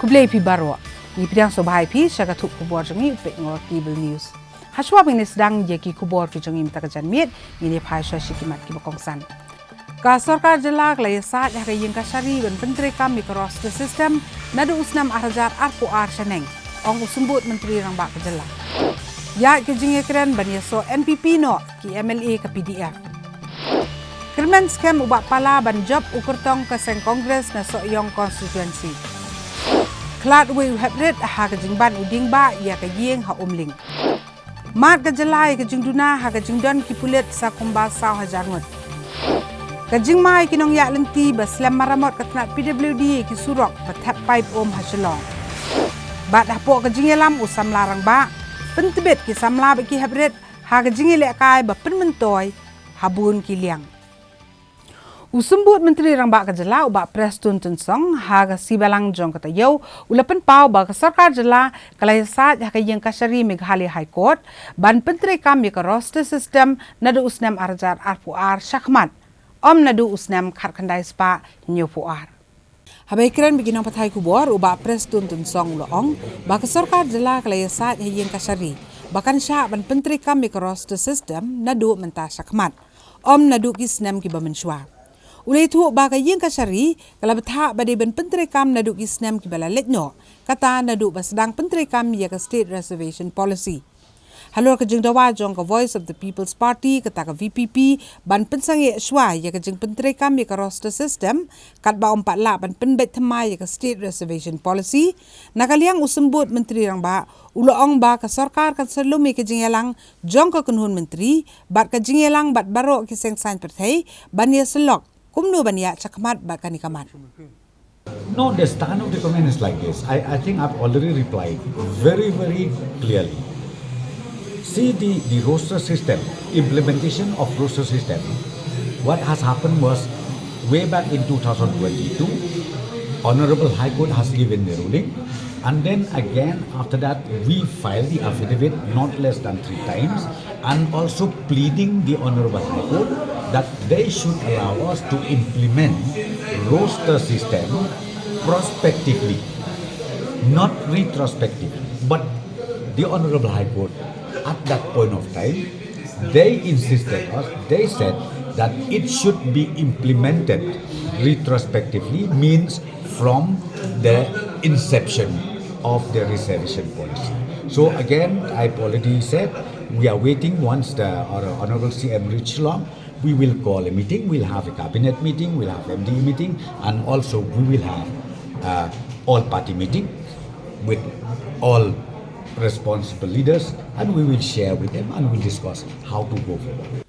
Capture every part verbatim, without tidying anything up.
Khublei phi baroh. Ngi pdiang sngewbha ïa phi sha ka thup khubor jong ngi Pyngrow Cable News. Hashwa ba ngin ïa sdang ïa ki khubor ki jong ngi mynta ka janmiet, ngin ïa phai sha shi ki mat kiba kongsan. Ka sorkar jylla ka la ïasaid ha ka ïing kashari ban pyntreikam ïa ka roster system naduh u snem ar hajar arphew ar shaneng, ong u Symbud Myntri Rangbah ka jylla. Ïaid ka jingïakren ban ïasoh N P P noh ki M L A ka P D F. Kyrmen skhem u Bah Pala ban jop u kyrtong ka seng Congress na Sohiong Constituency. Khlad uwei u heprit ha ka jingban u dieng bah ïa ka ïing ha Umling. Mad ka jylla ïa ka jingduna ha ka jingdon ki pulit sa kumba saw hajar ngut. Ka jingma ïa ki nongïaid lynti ba slem maramot ka tnat P W D ïa ki surok ba thep paip um ha Shillong. Bad hapoh ka jingïalam u samla rangbah, pyntbit ki samla bad ki heprit ha ka jingïalehkai ba pynmyntoi ha bun ki liang. U Symbud Myntri Rangbah ka jylla u Bah Prestone Tynsong ha ka sngi Balang jong ka taïew u la pynpaw ba ka sorkar jylla ka la ïasaid ha ka ïing kashari Meghalaya High Court ban pyntreikam ïa ka roster system naduh u snem ar hajar arphew ar shakhmat, ym naduh u snem khatkhyndai spah hynñiewphew ar. Haba ïakren bad ki nongpathai khubor, u Bah Prestone Tynsong u la ong ba ka sorkar jylla ka la ïasaid ha ïing kashari ba kan shah ban pyntreikam ïa ka roster system naduh mynta shakhmat, ym naduh ki snem kiba mynshuwa. U la ïathuh ba ka ïing kashari ka la bthah ba dei ban pyntreikam naduh ki snem kiba la leit noh, kata naduh ba sdang pyntreikam ïa ka State Reservation Policy. Halor ka jingdawa jong ka Voice of the People's Party, kata ka V P P, ban pynsangeh shuwa ïa ka jingpyntreikam ïa ka roster system, katba ym pat lah ban pynbeit thymmai ïa ka State Reservation Policy, na ka liang u Symbud Myntri Rangbah u la ong ba ka sorkar kan sa lum ïa ka jingïalang jong ka kynhun myntri bad ka jingïalang bad baroh ki seng saiñ pyrthei ban ïasyllok kumno ban ïaid shakhmat bad kane ka mat. No, the stand of the government is like this. I, I think I've already replied very, very clearly. See the, the roster system, implementation of roster system. What has happened was way back in two thousand twenty-two, Honorable High Court has given the ruling, and then again after that we filed the affidavit not less than three times, and also pleading the Honorable High Court that they should allow us to implement roster system prospectively, not retrospectively. But the Honorable High Court, at that point of time, they insisted us, they said that it should be implemented retrospectively, means from the inception of the reservation policy. So again, I've already said we are waiting. Once the Hon-, Honorable C M reach Shillong, we will call a meeting, we'll have a cabinet meeting, we'll have M D A meeting, and also we will have uh, all party meeting with all responsible leaders, and we will share with them and we'll discuss how to go forward.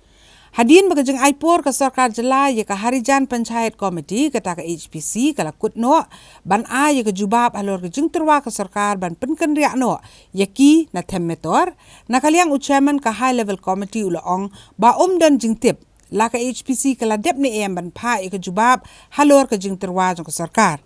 Hadien ba ka jingaipor ka sorkar jylla ïa ka Harijan Panchayat Committee, kata ka H P C, ka la kut noh ban ai ïa ka jubab halor ka jingtyrwa ka sorkar ban pynkynriah noh ïa ki na Them Metor, na ka liang u chairman ka High Level Committee u la ong ba um don jingtip la ka H P C ka la dep ne em ban phah ïa ka jubab halor ka jingtyrwa jong ka sorkar.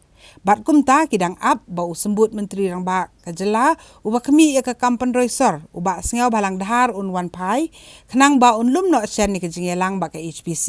Bad kumta ki dang ap ba u Symbud Myntri Rangbah ka jylla uba khmih ïa ka kam pynroi sor, u Bah Sniawbhalang Dhar, un wan phai khnang ba un lum noh shen ïa ka jingïalang bad ka H P C.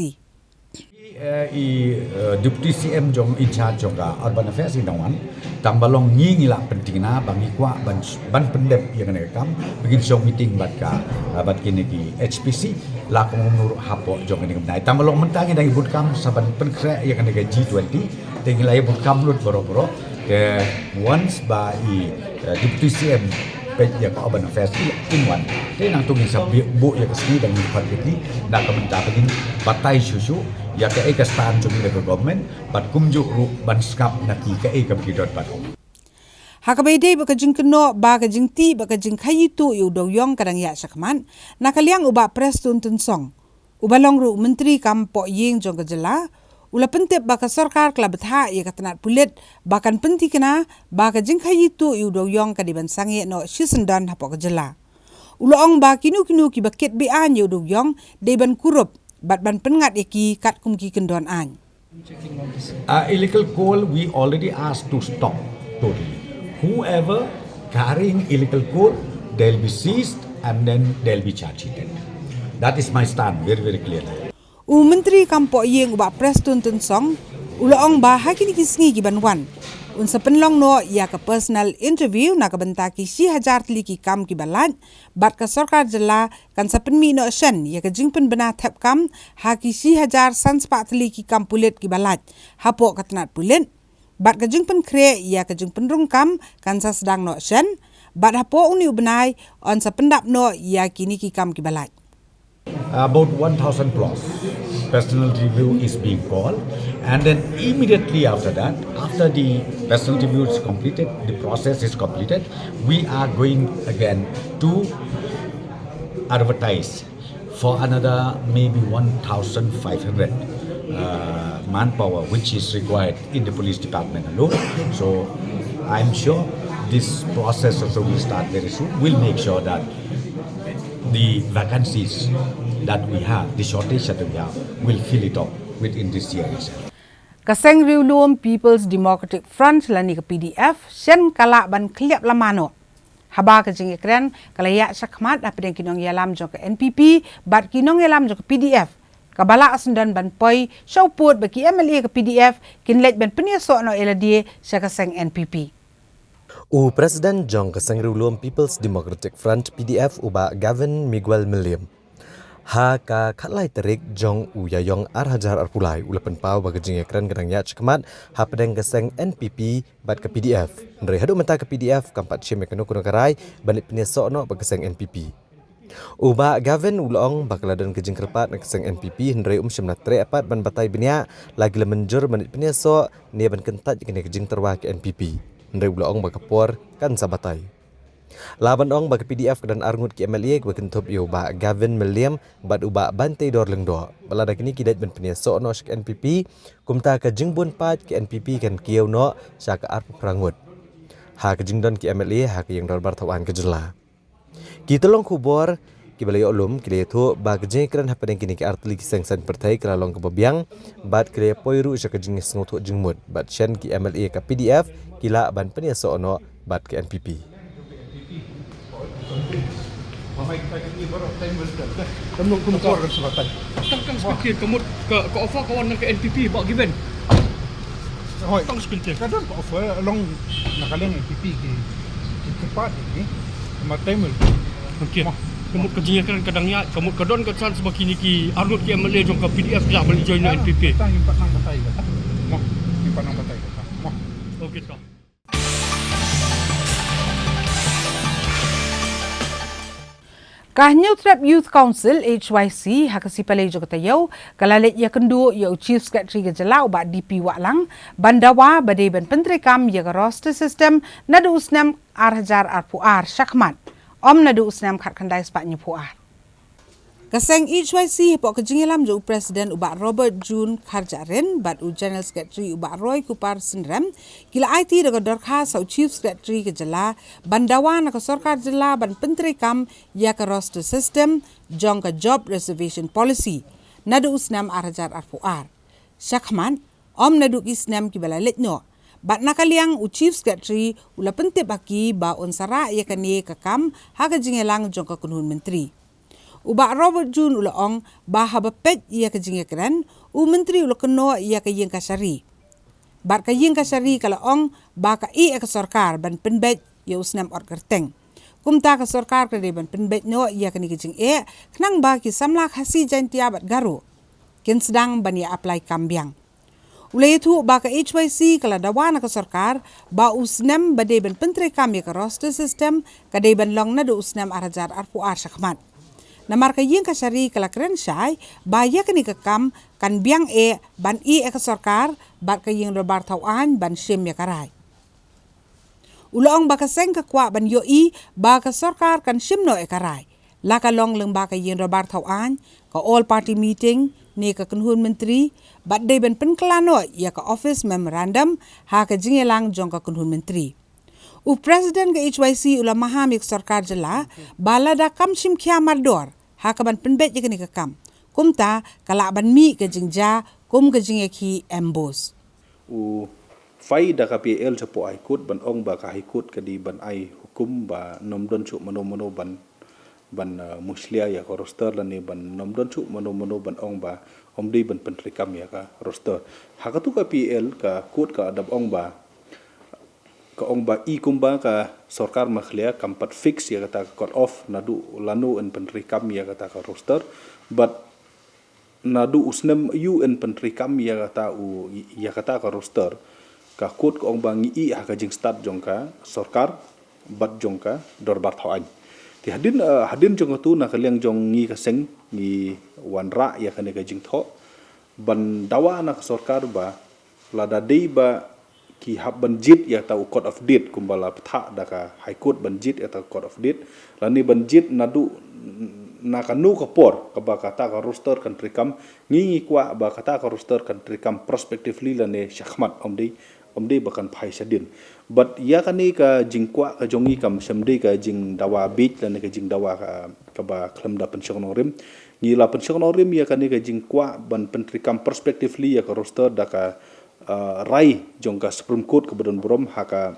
Eh, i, eh, Deputy C M jong in charge jong ka Urban Affairs i dang wan. Tang ba long ngi ngi la pynthikna ba ngi kwah ban, ban pyndep ïa kane ka kam, ba ngin shong meeting bad ka, eh, bad kine ki H P C, la ka munu hapoh jong kane ka bnai. Tang ba long mynta ngi dang ïa bud kam sa ban pynkhreh ïa kane ka G twenty, te ngi la ïa bud kam lut baroh baroh. Te once ba i, eh, Deputy C M peit ïa ka Urban Affairs i in wan. Te nangta ngin sa buh ïa ka sngi, dang ngi khot ïa ki, na ka bynta ba ngin batai shuh shuh ïa kaei ka stand jong ngi na ka government, bad kumjuh ruh ban sngap na ki kaei kaba ki don bad. Ha kaba ïadei bad ka jingkynnoh ba ka jingtih bad ka jingkhaii tuh ïa u dewiong ka dang ïaid shakhmat, na ka liang u Bah Prestone Tynsong, uba long ruh u Myntri kam poh ïing jong ka jylla, u la pyntip ba ka sorkar ka la bthah ïa ka tnat pulit ba kan pynthikna ba ka jingkhaii tuh ïa u dewiong ka dei ban sangeh noh shisyndon hapoh ka jylla. U la ong ba kino kino kiba kit be-aiñ ïa u dewiong dei ban kurup bad ban pynngat ïa ki katkum ki kyndon aiñ. Uh, illegal coal, we already asked to stop totally. Whoever carrying illegal coal, they'll be seized and then they'll be charged. That is my stand, very, very clear. U Myntri kam poh ïing u Bah Prestone Tynsong u la ong ba ha kine ki sngi ki ban wan, Un sa pynlong noh ïa ka personal interview na ka bynta ki shi hajar tylli ki kam kiba lait, bad ka sorkar jylla kan sa pynmih noh shen ïa ka jingpynbna thep kam ha ki shi hajar san spah tylli ki kam pulit kiba lait hapoh ka tnat pulit, bad ka jingpynkhreh ïa ka jingpynrung kam kan sa sdang noh shen, bad hapoh une u bnai yn sa pyndap noh ïa kine ki kam kiba lait. About one thousand plus personal review is being called, and then immediately after that, after the personal review is completed, the process is completed, we are going again to advertise for another maybe one thousand five hundred uh, manpower which is required in the police department alone. So I'm sure this process also will start very soon. We'll make sure that the vacancies that we have, the shortage that we have, will fill it up within this year itself. Ka seng riewlum People's Democratic Front lane ka P D F shen ka lah ban khlieh lama noh. Haba ka jingïakren ka la ïaid shakhmat hapdeng ki nongïalam jong ka N P P bad ki nongïalam jong ka P D F, kaba la syndon ban poi sha u pud ba ki M L A ka P D F kin leit ban pynïasoh noh ïa lade sha ka seng N P P. U President jong ka seng riewlum People's Democratic Front, P D F, u Bah Gavin Miguel Mylliam, ha ka khatlai tarik jong u Ïaïong ar hajar arphew lai, u la pynpaw ba ka jingïakren ka dang ïaid shakhmat hapdeng ka seng N P P bad ka P D F. Hynrei haduh mynta ka P D F kam pat shim ïa kano kano ka rai ban leit pynïasoh noh bad ka seng N P P. U Bah Gavin u la ong ba ka la don ka jingkyrpad na ka seng N P P, hynrei um shym la treh pat ban batai bniah la ki la mynjur ban leit pynïasoh ne ban kyntait ïa kane ka jingtyrwa ka N P P. Hynrei u la ong ba ka por kan sa batai. Lah ban ong ba ka P D F ka don arngut ki M L A kiba kynthup ïa u Bah Gavin Mylliam bad u Bah Banteidor Lyngdoh, ba lada kine ki leit ban pynïasoh noh sha ka N P P, kumta ka jingbun paid ka N P P kan kiew noh sha ka arphew phra ngut ha ka jingdon ki M L A ha ka ïing dorbar thawaiñ ka jylla. Ki tyllong khubor kiba la ïoh lum ki la ïathuh ba ka jingïakren hapdeng kine ki artylli ki seng saiñ pyrthei ka la long kaba biang bad ki la ïapoi ruh sha ka jingsngewthuh jingmut bad shen ki M L A ka P D F ki lah ban pynïasoh noh bad ka N P P. Tang tang spikir ka mut ka offer ka wan na ka N P P ba given. Hoi. Tang spikir. Ka don ka offer along na ka liang N P P ki ki kyrpad ni. Ma time. Okey. Ka mut ka jingïakren ka dang ïaid, ka mut ka don ka chance ba kine ki arngut ki M L A jong ka P D F ki lah ban join na N P P. Tang ngim pat nang batai ka. Mo. Ngim pat nang batai ka. Mo. Okey tang. Ka Hynñiewtrep Youth Council, H Y C, ha ka Shipalei jong ka taïew ka la leit ïakynduh ïa u Chief Secretary ka jylla u Bah D P Wahlang ban dawa ba dei ban pyntreikam ïa ka roster system naduh u snem ar hajar arphew ar shakhmat, ym naduh u snem khatkhyndai spah hynñiewphew ar. Ka seng H Y C hapoh ka jingïalam jong u President u Bah Robert June Kharjahrin bad u General Secretary u Bah Roy Kupar Synrem ki la aiti da ka dorkhas ha u Chief Secretary ka jylla ban dawa na ka sorkar jylla ban pyntreikam ïa ka roster system jong ka Job Reservation Policy naduh u snem ar hajar arphew ar shakhmat, ym naduh ki snem kiba la leit noh. Bad na ka liang u Chief Secretary u la pyntip ha ki ba un sa rah ïa kane ka kam ha ka jingïalang jong ka kynhun myntri. U Bah Robert June u la ong ba haba peit ïa ka jingïakren, u myntri u la kynnoh ïa ka ïing kashari. Bad ka ïing kashari ka la ong ba ka ïeh ïa ka sorkar ban pynbeit ïa u snem ot kyrteng. Kumta ka sorkar ka dei ban pynbeit noh ïa kane ka jingeh khnang ba ki samla Khasi, Jaintia bad Garo kin sdang ban ïa apply kam biang. U la ïathuh ba ka H Y C ka la dawa na ka sorkar ba u snem ba dei ban pyntreikam ïa ka roster system ka dei ban long naduh u snem ar hajar arphew ar shakhmat. Namar ka ïing kashari ka la kren shai ba ïa kane ka kam kan biang eh ban ïeh ïa ka sorkar bad ka ïing dorbar thawaiñ ban shim ïa ka rai. U la ong ba ka seng ka kwah ban ïohi ba ka sorkar kan shim noh ïa ka rai, la ka long lyngba ka ïing dorbar thawaiñ, ka all party meeting ne ka kynhun myntri, bad dei ban pynkylla noh ïa ka office memorandum ha ka jingïalang jong ka kynhun myntri. U President ka H Y C u la maham ïa ka sorkar jylla ba lada kam shim khia mardor ha kaban pynbeit ïa kane ka kam, kumta ka lah ban mih ka jingjia kum ka jingïakhih MBOSE. U file da ka P I L shapoh High Court ban ong ba ka High Court ka dei ban ai hukum ba ym don shuh mano mano ban ban uh, mushlia ïa ka roster lane ban ym don shuh mano mano ban ong ba ym dei ban pyntreikam ïa ka roster. Ha katu ka P I L ka court ka la dep ong ba Ka ong ba i kumba ka sorkar Meghalaya kam pat fix ïa kata ka cut off naduh lano yn pyntreikam ïa kata ka roster, bad naduh u snem aiu yn pyntreikam ïa kata u, ïa kata ka roster. Ka court ka ong ba ngi ïeh ha ka jingstad jong ka sorkar bad jong ka dorbar thaw aiñ. Te hadien, eh, hadien jong katu, na ka liang jong ngi ka seng, ngi wanrah ïa kane ka jingthoh ban dawa na ka sorkar ba lada dei ba ki hap ban jied ïa kata u court of date, kumba la pynthah da ka High Court ban jied ïa kata u court of date, lane ban jied naduh na kano ka por kaba kata ka roster kan treikam. Ngi, ngi kwah ba kata ka roster kan treikam prospectively lane shakhmat, ym dei, ym dei ba kan phai shadien. Bad ïa kane ka jingkwah ka jong ngi kam shym dei ka jingdawa bieit lane ka jingdawa ka, kaba khlem da pynshong nongrim. Ngi la pynshong nongrim ïa kane ka jingkwah ban pyntreikam prospectively ïa ka roster da ka, uh, rai jong ka Supreme Court kaba don burom ha ka,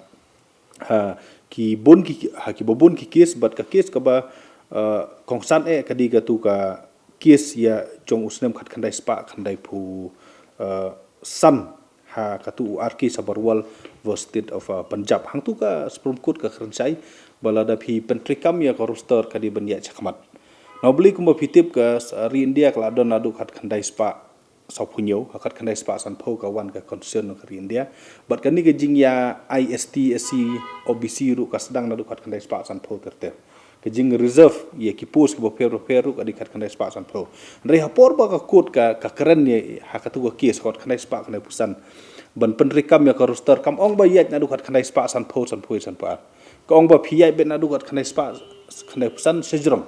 ha ki bun ki, ha kiba bun ki case, bad ka case kaba, uh, kongsan eh ka dei katu ka case ïa jong u snem khatkhyndai spah khyndaiphew, uh, san, ha katu u R K Sabharwal versus State of, uh, Punjab. Hangtu ka Supreme Court ka kren shai ba lada phi pyntreikam ïa ka roster ka dei ban ïaid shakhmat. Na U Blei, kumba phi tip, ka s-, ri India ka la don naduh khatkhyndai spah sawphew hynñiew, ha khatkhyndai spah sanphew ka wan ka Constitution ka ri India. Bad kane ka jingïa ai S T, S C, O B C ruh ka sdang naduh khatkhyndai spah sanphew ter ter. Ka jing reserve ïa ki post kiba pher ba pher ruh ka dei khatkhyndai spah sanphew. Hynrei ha por ba ka court ka, ka kren ïa ha katu ka case, khatkhyndai spah khyndaiphew san, ban pyntreikam ïa ka roster, kam ong ba ïaid naduh khatkhyndai spah sanphew, sanphew, sanphew ar. Ka ong ba phi ïaid beit naduh khatkhyndai spah khyndaiphew san shajrong.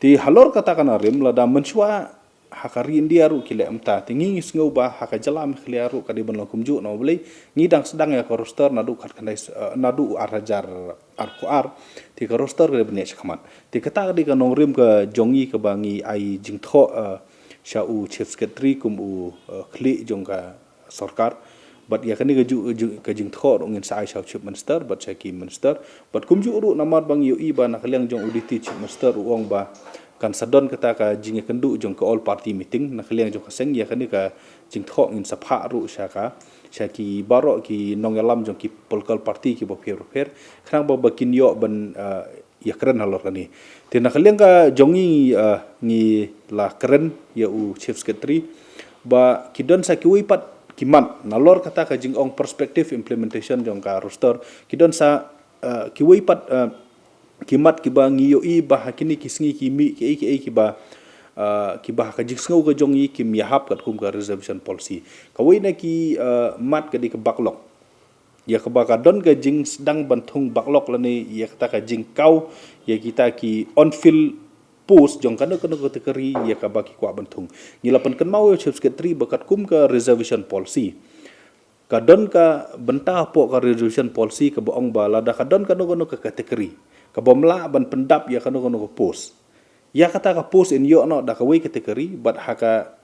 Te halor kata ka nongrim, lada mynshuwa ha ka ri India ruh ki leh kumta, te ngi, ngi sngew ba ha ka jylla Meghalaya ruh ka dei ban long kumjuh. Na U Blei, ngi dang sdang ïa ka roster naduh khatkhyndai s-, eh, naduh ar hajar arphew ar, te ka roster ka dei ban ïaid shakhmat. Te kata ka dei ka nongrim ka jong ngi kaba ngi ai jingthoh, eh, sha u Chief Secretary kum u, eh, khlieh jong ka sorkar. Bad ïa kane ka ju-, ju-, ka jingthoh ruh ngin sa ai sha u Chief Minister bad sha ki Minister. Bad kumjuh ruh namar ba ngi ïohi ba na ka liang jong u Deputy Chief Minister u ong ba kan sa don kata ka jingïakynduh jong ka All Party Meeting, na ka liang jong ka seng, ïa kane ka jingthoh ngin sa phah ruh sha ka, sha ki baroh ki nongïalam jong ki political party kiba pher ba pher, khnang ba, ba kin ïoh ban, ah, ïakren halor kane. Te na ka liang ka jong ngi, ah, ngi la kren ïa u Chief Secretary ba ki don sa kiwei pat ki mat nalor kata ka jingong prospective implementation jong ka roster. Ki don sa, ah, kiwei pat, ah, ki mat kiba ngi ïohi ba ha kine ki sngi ki mih kiei kiei kiba, ah, kiba ha ka jingsngew ka jong ngi kim ïahap katkum ka reservation policy. Kawei na ki, ah, mat ka dei ka backlog. Ïa kaba ka don ka jingsdang ban thung backlog lane ïa kata ka jingkaw ïa kita ki unfilled post jong kano kano ka category ïa kaba ki kwah ban thung. Ngi la pynkynmaw ïa u Chief Secretary ba katkum ka reservation policy, ka don ka bynta hapoh ka reservation policy kaba ong ba lada ka don kano kano ka category kaba ym lah ban pyndap ïa kano kano ka post, ïa kata ka post yn ïoh noh da kawei ka category, bad ha ka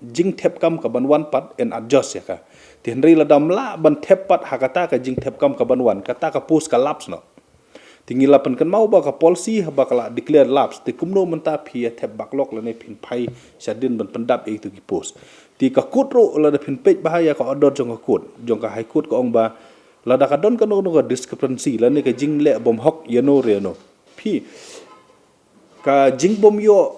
jingthep kam kaban wan pat yn adjust ïa ka. Te hynrei lada ym lah ban thep pat ha kata ka jingthep kam kaban wan, kata ka post ka lapse noh. Te ngi la pynkynmaw ba ka policy haba ka la declare lapse, te kumno mynta phi ïa thep backlog lane phin phai shadien ban pyndap ïa itu ki post. Te ka court ruh, lada phin peit bha ïa ka order jong ka court, jong ka High Court, ka ong ba lada ka don kano kano ka discrepancy lane ka jingleh bymhok ïano re ïano, phi, ka jingbym ïoh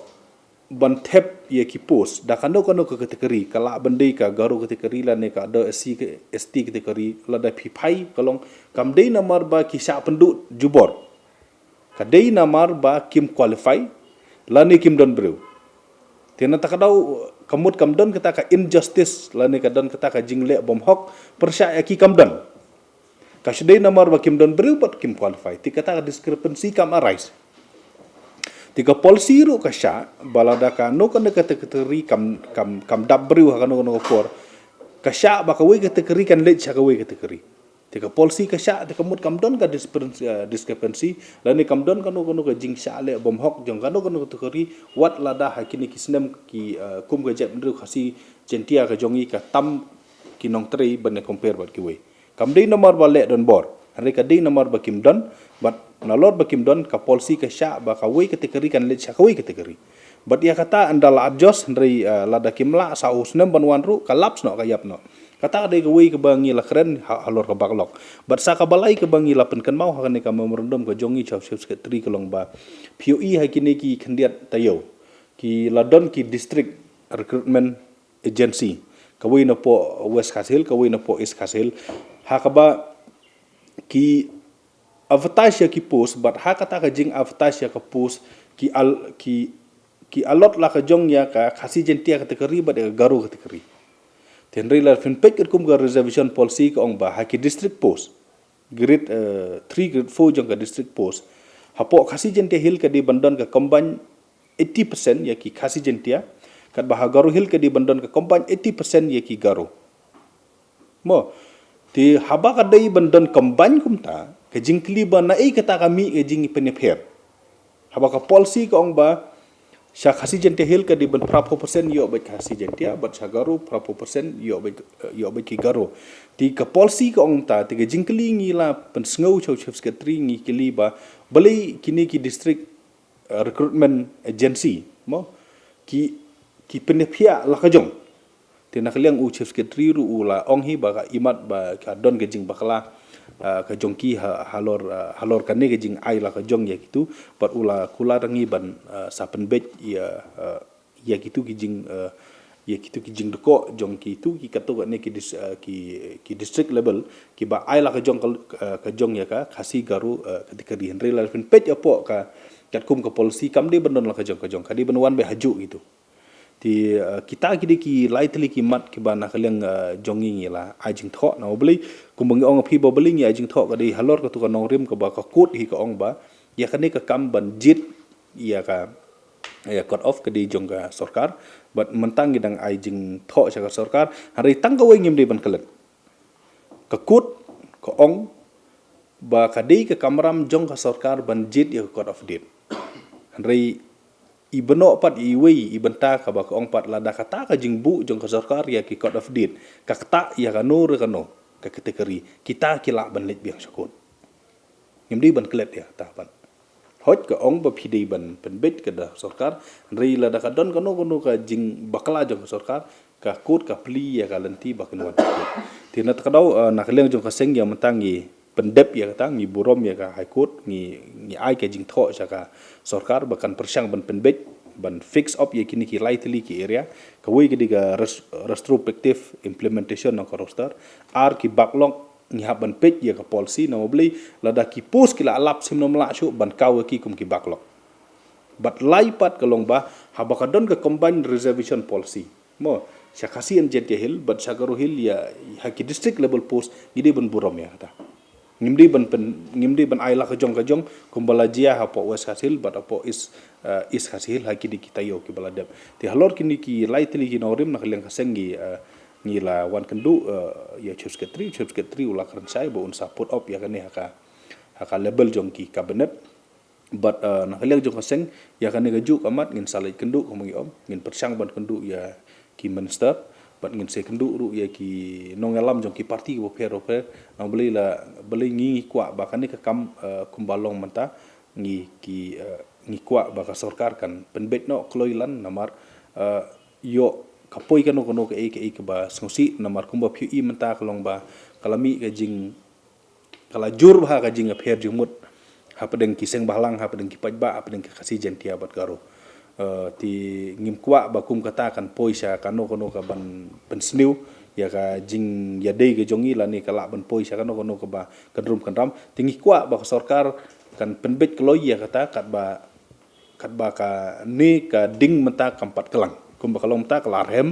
ban thep ïa ki post da kano kano ka category, ka lah ban dei ka Garo category lane ka other S C ka, S T category, lada phi phai ka long kam dei namar ba ki shah pynduh jubor, ka dei namar ba kim qualify lane kim don briew. Te na kata ka daw ka mut kam don kata ka injustice lane ka don kata ka jingleh bymhok pyrshah ïa ki kam don. Ka shu dei namar ba kim don briew bad kim qualify. Te kata ka discrepancy kam arise. Te ka policy ruh ka shah ba lada kano kano ka category kam, kam, kam dap briew ha kano kano ka por, ka shah ba kawei ka category kan leit sha kawei ka category. Te ka policy ka shah, te ka mut kam don ka discrepancy, eh, discrepancy lane kam don kano kano ka jingshah leh bymhok jong kano kano ka category, wat lada ha kine ki snem ki, eh, kum ka jaitbynriew Khasi Jaintia ka jong ngi ka tam ki nongtrei ban ïa compare bad kiwei. Kam dei namar ba leh don bor, hynrei ka dei namar ba kim don, bad nalor ba kim don ka policy ka shah ba kawei ka category kan leit sha kawei ka category. Bad ïa kata ynda la adjust, hynrei, eh, lada kim lah sa u snem ban wan ruh, ka lapse noh, ka ïap noh. Kata ka dei kawei kaba ngi la kren ha, halor ka backlog. Bad sa kaba lai kaba ngi la pynkynmaw ha kane ka memorandum ka jong ngi, Chief Secretary, ka long ba phi ïohi ha kine ki khyndiat taïew ki la don ki District Recruitment Agency, kawei napoh West Khasi Hills, kawei napoh East Khasi Hills, ha kaba ki advertise ïa ki post, bad ha kata ka jing advertise ïa ka post ki al-, ki, ki allot la ka jong ïa ka Khasi Jaintia category bad ïa ka Garo category. Te hynrei lada phin peit katkum ka reservation policy ka ong ba ha ki district post, grade, eh, three, grade four jong ka district post, hapoh Khasi Jaintia Hills ka dei ban don ka combine eighty percent ïa ki Khasi Jaintia, katba ha Garo Hills ka dei ban don ka combine eighty percent ïa ki Garo. Mo, te haba ka dei ban don combine kumta, ka jingkylli ba naei kata ka mih ka jingpynïapher. Haba ka policy ka ong ba sha Khasi Jaintia Hills ka dei ban phra phew percent ïoh beit Khasi Jaintia, bad sha Garo phra phew percent ïoh beit, ïoh beit ki Garo. Te ka policy ka ong kumta, te ka jingkylli ngi la pynsngew sha u Chief Secretary, ngi kylli ba balei kine ki district, eh, recruitment agency, mo, ki, ki pynïapher la ka jong. Te na ka liang u Chief Secretary ruh u la ong hi ba ka imat ba ka don ka jingbakla, eh, ka jong ki ha, halor, eh, halor kane ka jingai la ka jong ïa kitu, bad u la kular ngi ban, eh, sa pynbeit ïa, eh, ïa kitu ki jing, eh, ïa kitu ki jingdkoh jong kitu ki katto katne ki dis-, eh, ki, ki district level, kiba ai la ka jong ka, eh, ka jong ïa ka Khasi Garo, eh, category. Hynrei lada phin peit hapoh ka, katkum ka policy kam dei ban don la ka jong ka jong, ka dei ban wan beit hajuh kitu. Te, eh, kita ki dei ki lai tylli ki mat kiba na ka liang, eh, jong ngi ngi la ai jingthoh, namar balei, kumba ngi ong ïa phi ba balei ngi ai jingthoh ka dei halor katu ka nongrim kaba ka court hi ka ong ba ïa kane ka kam ban jied ïa ka, ïa cut off ka dei jong ka sorkar, bad mynta ngi dang ai jingthoh sha ka sorkar, hynrei tang kawei ngim dei ban klet. Ka court ka ong ba ka dei ka kamram jong ka sorkar ban jied ïa ka cut off date. Hynrei i bynta pat iwei i bynta kaba ka ong pat lada kata ka jingbuh jong ka sorkar ïa ki cut off date ka ktah ïa kano re kano ka category, kita ki lah ban leit biang sha court. Ngim dei ban klet ïa kata pat. Hooid ka ong ba phi dei ban pynbeit ka da sorkar, hynrei lada ka don kano kano ka jingbakla jong ka sorkar, ka court ka plie ïa ka lynti ba kin wan sha court. Te na kata ka daw, eh, na ka liang jong ka seng ïa mynta ngi pyndep ïa kata, ngi burom ïa ka High Court, ngi, ngi ai ka jingthoh sha ka sorkar ba kan pyrshang ban pynbeit, ban fix up ïa kine ki lai tylli ki area, kawei ka dei ka res-, retrospective implementation na ka roster, ar ki backlog ngi hap ban peit ïa ka policy, namar balei lada ki post ki la lap sim nym lah shuh ban kaw ïa ki kum ki backlog. Bad lai pat ka long ba haba ka don ka combined reservation policy, mo, sha Khasi and Jaintia Hills bad sha Garo Hills ïa ha ki district level post ngi dei ban burom ïa kata. Ngim dei ban pyn-, ngim dei ban ai la ka jong ka jong kumba la jia hapoh West Khasi Hills bad hapoh East, eh, East Khasi Hills ha ki dei ki taïew kiba la dep. Te halor kine ki lai tylli ki nongrim na ka liang ka seng ngi, eh, ngi la wan kynduh, eh, ïa Chief Secretary, Chief Secretary u la kren shai ba un sa put up ïa kane ha ka, ha ka level jong ki cabinet. Bad, eh, na ka liang jong ka seng ïa kane kajuh ka mat ngin sa leit kynduh kumba ngi ong, ngin pyrshang ban kynduh ïa ki minister bad ngin sa kynduh ruh ïa ki nongïalam jong ki party kiba pher bapher. Namar balei la, balei ngi, ngi kwah ba kane ka kam, eh, kumba long mynta ngi ki, eh, ngi kwah ba ka sorkar kan pynbeit noh kloi lan namar, eh, ïoh ka poi kano kano kaei kaei kaba sngewsih namar kumba phi ïohi mynta ka long ba ka la mih ka jing, ka la jur bha ka jingïapher jingmut hapdeng ki seng bhalang, hapdeng ki paidbah, hapdeng ki Khasi Jaintia bad Garo. Eh, te ngim kwah ba kum kata kan poi sha kano kano ka ban pynsniew ïa ka jingïadei ka jong ngi lane ka lah ban poi sha kano kano kaba kynrum kynram. Te ngi kwah ba ka sorkar kan pynbeit kloi ïa kata katba, katba kane ka ding mynta kam pat klang. Kumba ka long mynta ka la rhem,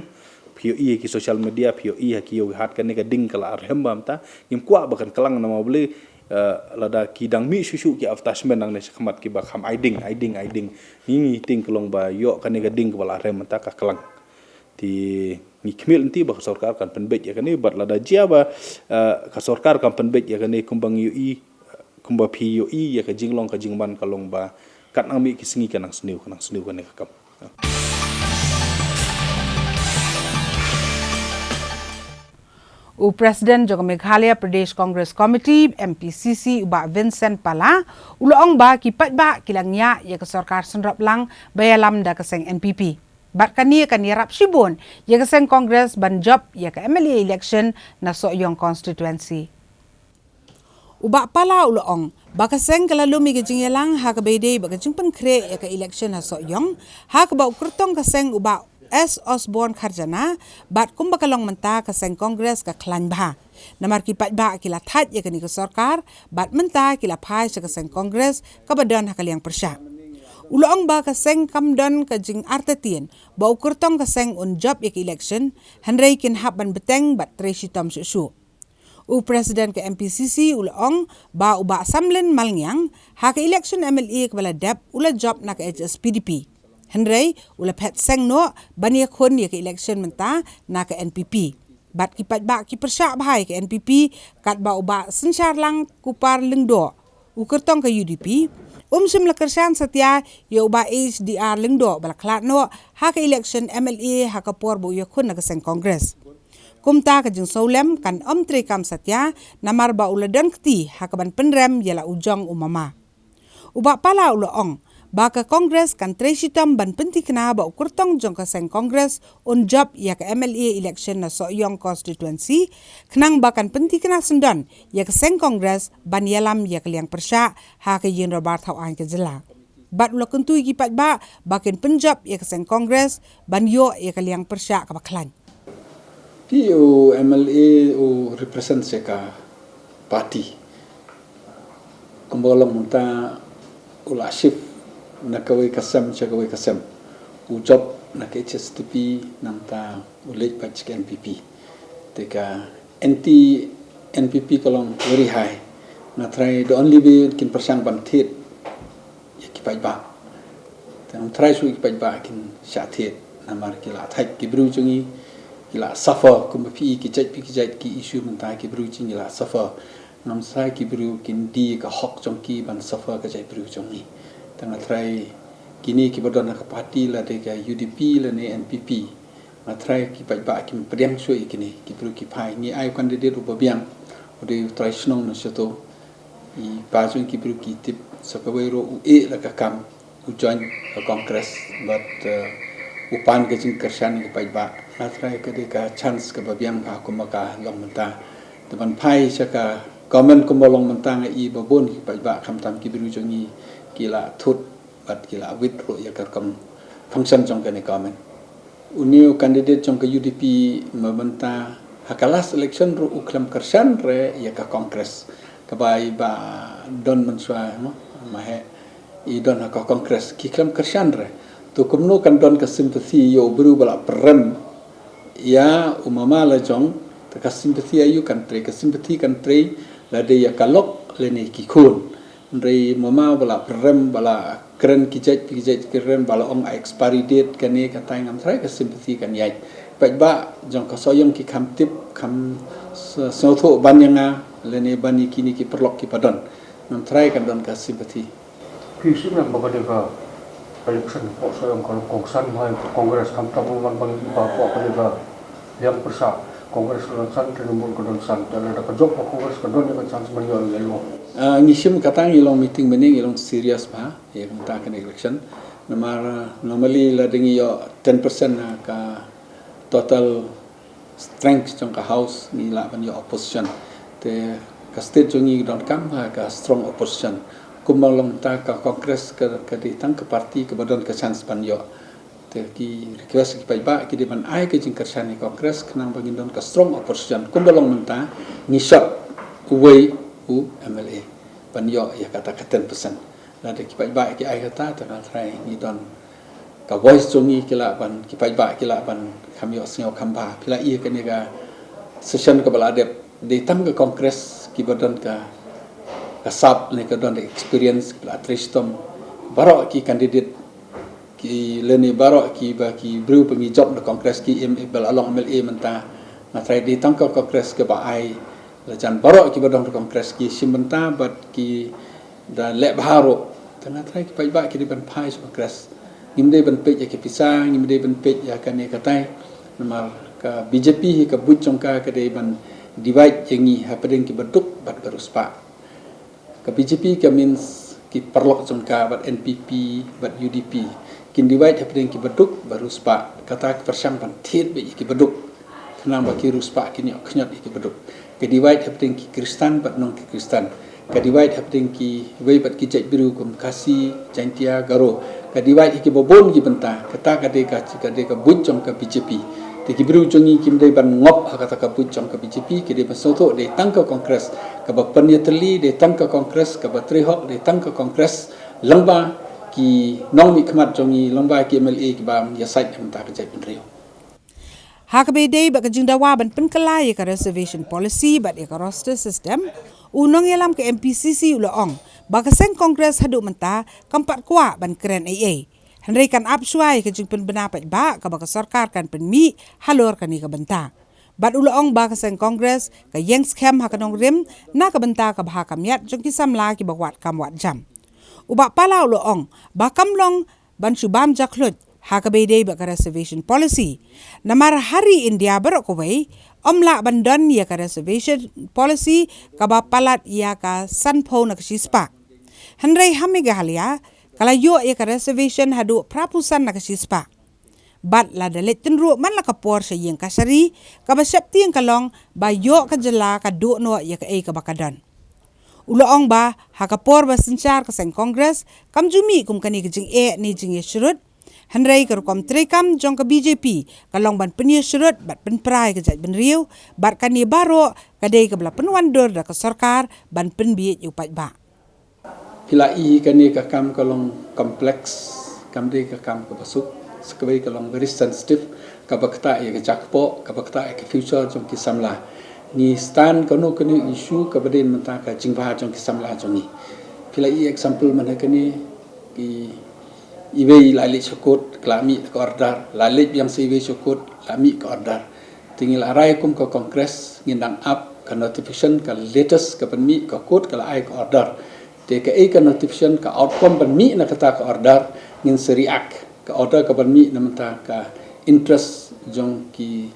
phi ïohi ha ki social media, phi ïohi ha ki ïew ki hat kane ka ding ka la rhem bha mynta. Ngim kwah ba kan klang namar balei, eh, lada ki dang mih shuh shuh ki advertisement nangne shakhmat kiba kham ai ding, ai ding, ai ding. Ngi, ngi tieng ka long ba ïoh kane ka ding kaba la rhem mynta ka klang. Te ngi khmih lynti ba ka sorkar kan pynbeit ïa kane bad lada jia ba, eh, ka sorkar kan pynbeit ïa kane kumba ngi ïohi, kumba phi ïohi ïa ka jinglong ka jingman ka long ba kat nang mih ki sngi ka nang sniew, ka nang sniew kane ka kam. U President jong ka Meghalaya Pradesh Congress Committee, M P C C, u Bah Vincent Pala, u la ong ba ki paidbah ki la ngiah ïa ka sorkar synrop lang ba ïalam da ka seng N P P. Bad kane kan ïarap shibun ïa ka seng Congress ban jop ïa ka M L A election na Sohiong constituency. U Bah Pala u la ong ba ka seng ka la lum ïa ka jingïalang ha kaba ïadei bad ka jingpynkhreh ïa ka election ha Sohiong, ha kaba u kyrtong ka seng u Bah S Osborne Kharjana, bad kumba ka long mynta ka seng Congress ka khlaiñ bha. Namar ki paidbah ki la thait ïa kane ka sorkar, bad mynta ki la phai sha ka seng Congress kaba don ha ka liang pyrshah. U la ong ba ka seng kam don ka jingartatien ba u kyrtong ka seng un jop ïa ka election, hynrei kin hap ban bteng bad trei shitom shuh shuh. U President ka M P C C u la ong ba u Bah Samlin Malngiang, ha ka election M L A kaba la dep, u la jop na ka H S P D P. Hynrei u la phet seng noh ban ïakhun ïa ka election mynta na ka N P P. Bad ki paidbah ki pyrshah bha ïa ka N P P, katba u Bah Synshar Langkupar Lyngdoh, u kyrtong ka U D P, um shym la kyrshan satia ïa u Bah H D R Lyngdoh ba la khlad noh ha ka election M L A ha ka por ba u ïakhun na ka seng Congress. Kumta ka jingsngewlem kan ym treikam satia, namar ba u la don kti ha kaban pynrem ïa la u jong u mama. U Bah Pala u la ong ba ka Congress kan trei shitom ban pynthikna ba u kyrtong jong ka seng Congress un jop ïa ka M L A election na Sohiong constituency, khnang ba kan pynthikna syndon ïa ka seng Congress ban ïalam ïa ka liang pyrshah ha ka Ïing Dorbar Thawaiñ ka jylla. Bad u la kyntu ïa ki paidbah ba kin pynjop ïa ka seng Congress ban ïoh ïa ka liang pyrshah kaba khlaiñ. Phi, u M L A u represent sha ka party. Kumba long mynta u la shift na kawei ka sem sha kawei ka sem. U jop na ka H S D P, nangta u leit pat sha ka N P P. Te ka anti N P P ka long very high. Nga tharai the only way kin pyrshang ban thied ïa ki paidbah. Te ngam tharai shuh ïa ki paidbah kin shah thied, namar ki la thait ki briew jong ngi, ki la suffer, kumba phi i ki jait phi ki jait ki issue mynta ki briew jong ngi la suffer. Ngam tharai ki briew kin die ka hok jong ki ban suffer ka jait briew jong ngi. Te nga tharai kine kiba don ha ka party, lada ka U D P lane N P P, nga tharai ki paidbah kim pdiang shuh ïa kine, ki briew ki phai. Ngi ai u candidate uba biang, u dei u trai shnong na shato. I pa jong ki briew ki tip, sa kawei ruh u ïeh la ka kam, u join ka Congress, bad, eh, u pan ka jingkyrshan ïa ki paidbah. Nga tharai ka dei ka chance kaba biang bha kumba ka long mynta. Te ban phai sha ka government kumba long mynta, nga i ba bun ki paidbah, khamtam ki briew jong ngi, ki la thut bad ki la withdraw ïa ka rukom function jong kane ka government. Une u candidate jong ka U D P mynta, ha ka last election ruh u khlem kyrshan re ïa ka Congress. Kaba i Bah Don mynshuwa, mo, ma he, i don ha ka Congress, ki khlem kyrshan re. To kumno kan don ka sympathy ïa u briew ba la pyrem ïa u mama la jong? Te ka sympathy aïu kan trei? Ka sympathy kan trei lada ïa ka lok lane ki khun. Hynrei mama ba la pyrem, ba la kren ki jait phi ki jait ki kren, ba la ong a expiry date kane katai, ngam tharai ka sympathy kan ïaid. Paidbah jong ka Sohiong ki kham tip, kham s-, sngewthuh ban ïa nga lane ban ïa kine ki paralok kiba don. Ngam tharai kan don ka sympathy. Phi sngewthuh ba ka dei ka election hapoh Sohiong ka long kongsan bha ïa ka Congress, khamtam u man bang ba hapoh ka dei ka liang pyrshah, Congress ka don san, Trinamool ka don san. Te lada ka jop ka Congress ka don ïa ka chance ban ïoh ïa u. Ah, ngi shim kata, ngi long meeting mynne, ngi long serious bha ïa ka mynta kane election. Namar, ah, normally lada ngi ïoh ten percent ha ka total strength jong ka House, ngi lah ban ïoh opposition. Te ka state jong ngi donkam ha ka strong opposition. Kumba long mynta ka Congress ka, ka dei tang ka party kaba don ka chance ban ïoh. Te ki request ki paidbah ki dei ban ai ka jingkyrshan ïa Congress khnang ba ngin don ka strong opposition. Kumba long mynta ngi shot uwei u M L A ban ïoh ïa kata ka ten percent. Lada ki paidbah ki ai kata, te nga tharai ngi don ka voice jong ngi, ki lah ban, ki paidbah ki lah ban kham ïohsngew kham bha. Phi la i kane ka session kaba la dep, dei tang ka Congress kiba don ka, ka sap ne ka don ka experience, ki la trei shitom. Baroh ki candidate ki lane baroh kiba ki briew ba ngi jop na Congress, ki M-, ba la long M L A mynta. Nga tharai dei tang ka Congress kaba ai. La jan baroh kiba don ka Congress ki shim bynta bad ki da leh bha ruh. Te nga tharai ki paidbah ki dei ban phai sha Congress. Ngim dei ban peit ïa ki pisa, ngim dei ban peit ïa kane katai. Namar ka B J P hi ka buit jong ka ka dei ban divide ïa ngi hapdeng kiba duk bad ba riewspah. Ka B J P ka means ki paralok jong ka, bad N P P bad U D P. Kin divide hapdeng ki baduk bad riewspah. Kata ka pyrshang ban thied beit ïa ki baduk. Khnang ba ki riewspah kin ïoh khñiot ïa ki baduk. Ka divide hapdeng ki Khristan bad nong ki Khristan. Ka divide hapdeng kiwei pat ki jaitbynriew kum Khasi, Jaintia, Garo. Ka divide ha kiba bun ki bynta. Kata ka dei ka, ka dei ka buit jong ka B J P. Te ki briew jong ngi kim dei ban ngop ha kata ka buit jong ka B J P, ki dei ban sngewthuh dei tang ka Congress kaba pynïatylli, dei tang ka Congress kaba trei hok, dei tang ka Congress lyngba ki nongmihkhmat jong ngi, lyngba ki M L A kiba ïasaid na ka bynta ka jaitbynriew. Ha kaba ïadei bad ka jingdawa ban pynkylla ïa ka reservation policy bad ïa ka roster system, u nongïalam ka M P C C u la ong ba ka seng Congress haduh mynta kam pat kwah ban kren ei ei. Hynrei kan ap shuwa ïa ka jingpynbna paidbah kaba ka sorkar kan pynmih halor kane ka bynta. Bad u la ong ba ka seng Congress ka ïeng skhem ha ka nongrim na ka bynta ka bha ka miat jong ki samla kiba wad kam wad jam. U Bah Pala u la ong ba kam long ban shu bam jakhluit ha kaba ïadei bad ka reservation policy. Namar ha ri India baroh kawei ym lah ban don ïa ka reservation policy kaba palat ïa ka sanphew na ka shispah. Hynrei ha Meghalaya ka la ïoh ïa ka reservation haduh phraphew san na ka shispah. Bad lada leit tynruh man la ka por sha ïing kashari, kaba sheptieng ka long ba ïoh ka jylla ka duh noh ïa kaei kaba ka don. U la ong ba ha ka por ba synshar ka seng Congress kam ju mih kum kane ka jingeh ne jingïashrut. Hynrei ka rukom treikam jong ka B J P ka long ban pynïashrut bad pynpra ïa ka jaitbynriew, bad kane baroh ka dei kaba la pynwandur da ka sorkar ban pynbieit ïa u paidbah. Phi la i kane ka kam ka long complex, kam dei ka kam kaba suk, sa kawei ka long very sensitive, kaba ktah ïa ka jakpoh, kaba ktah ïa ka future jong ki samla. Ngi stand kano kano issue kaba dei mynta ka jingbha jong ki samla jong ngi. Phi la i example mynta kane, i, iwei la leit sha court, ka la mih ka order, la leit biang sa iwei sha court, la mih ka order. Te ngi la rai kum ka Congress ngin dang ap ka notification ka latest ka ban mih ka court ka la ai ka order. Te kaei ka notification ka outcome ban mih na kata ka order ngin sa react. Ka order ka ban mih na mynta ka interest jong ki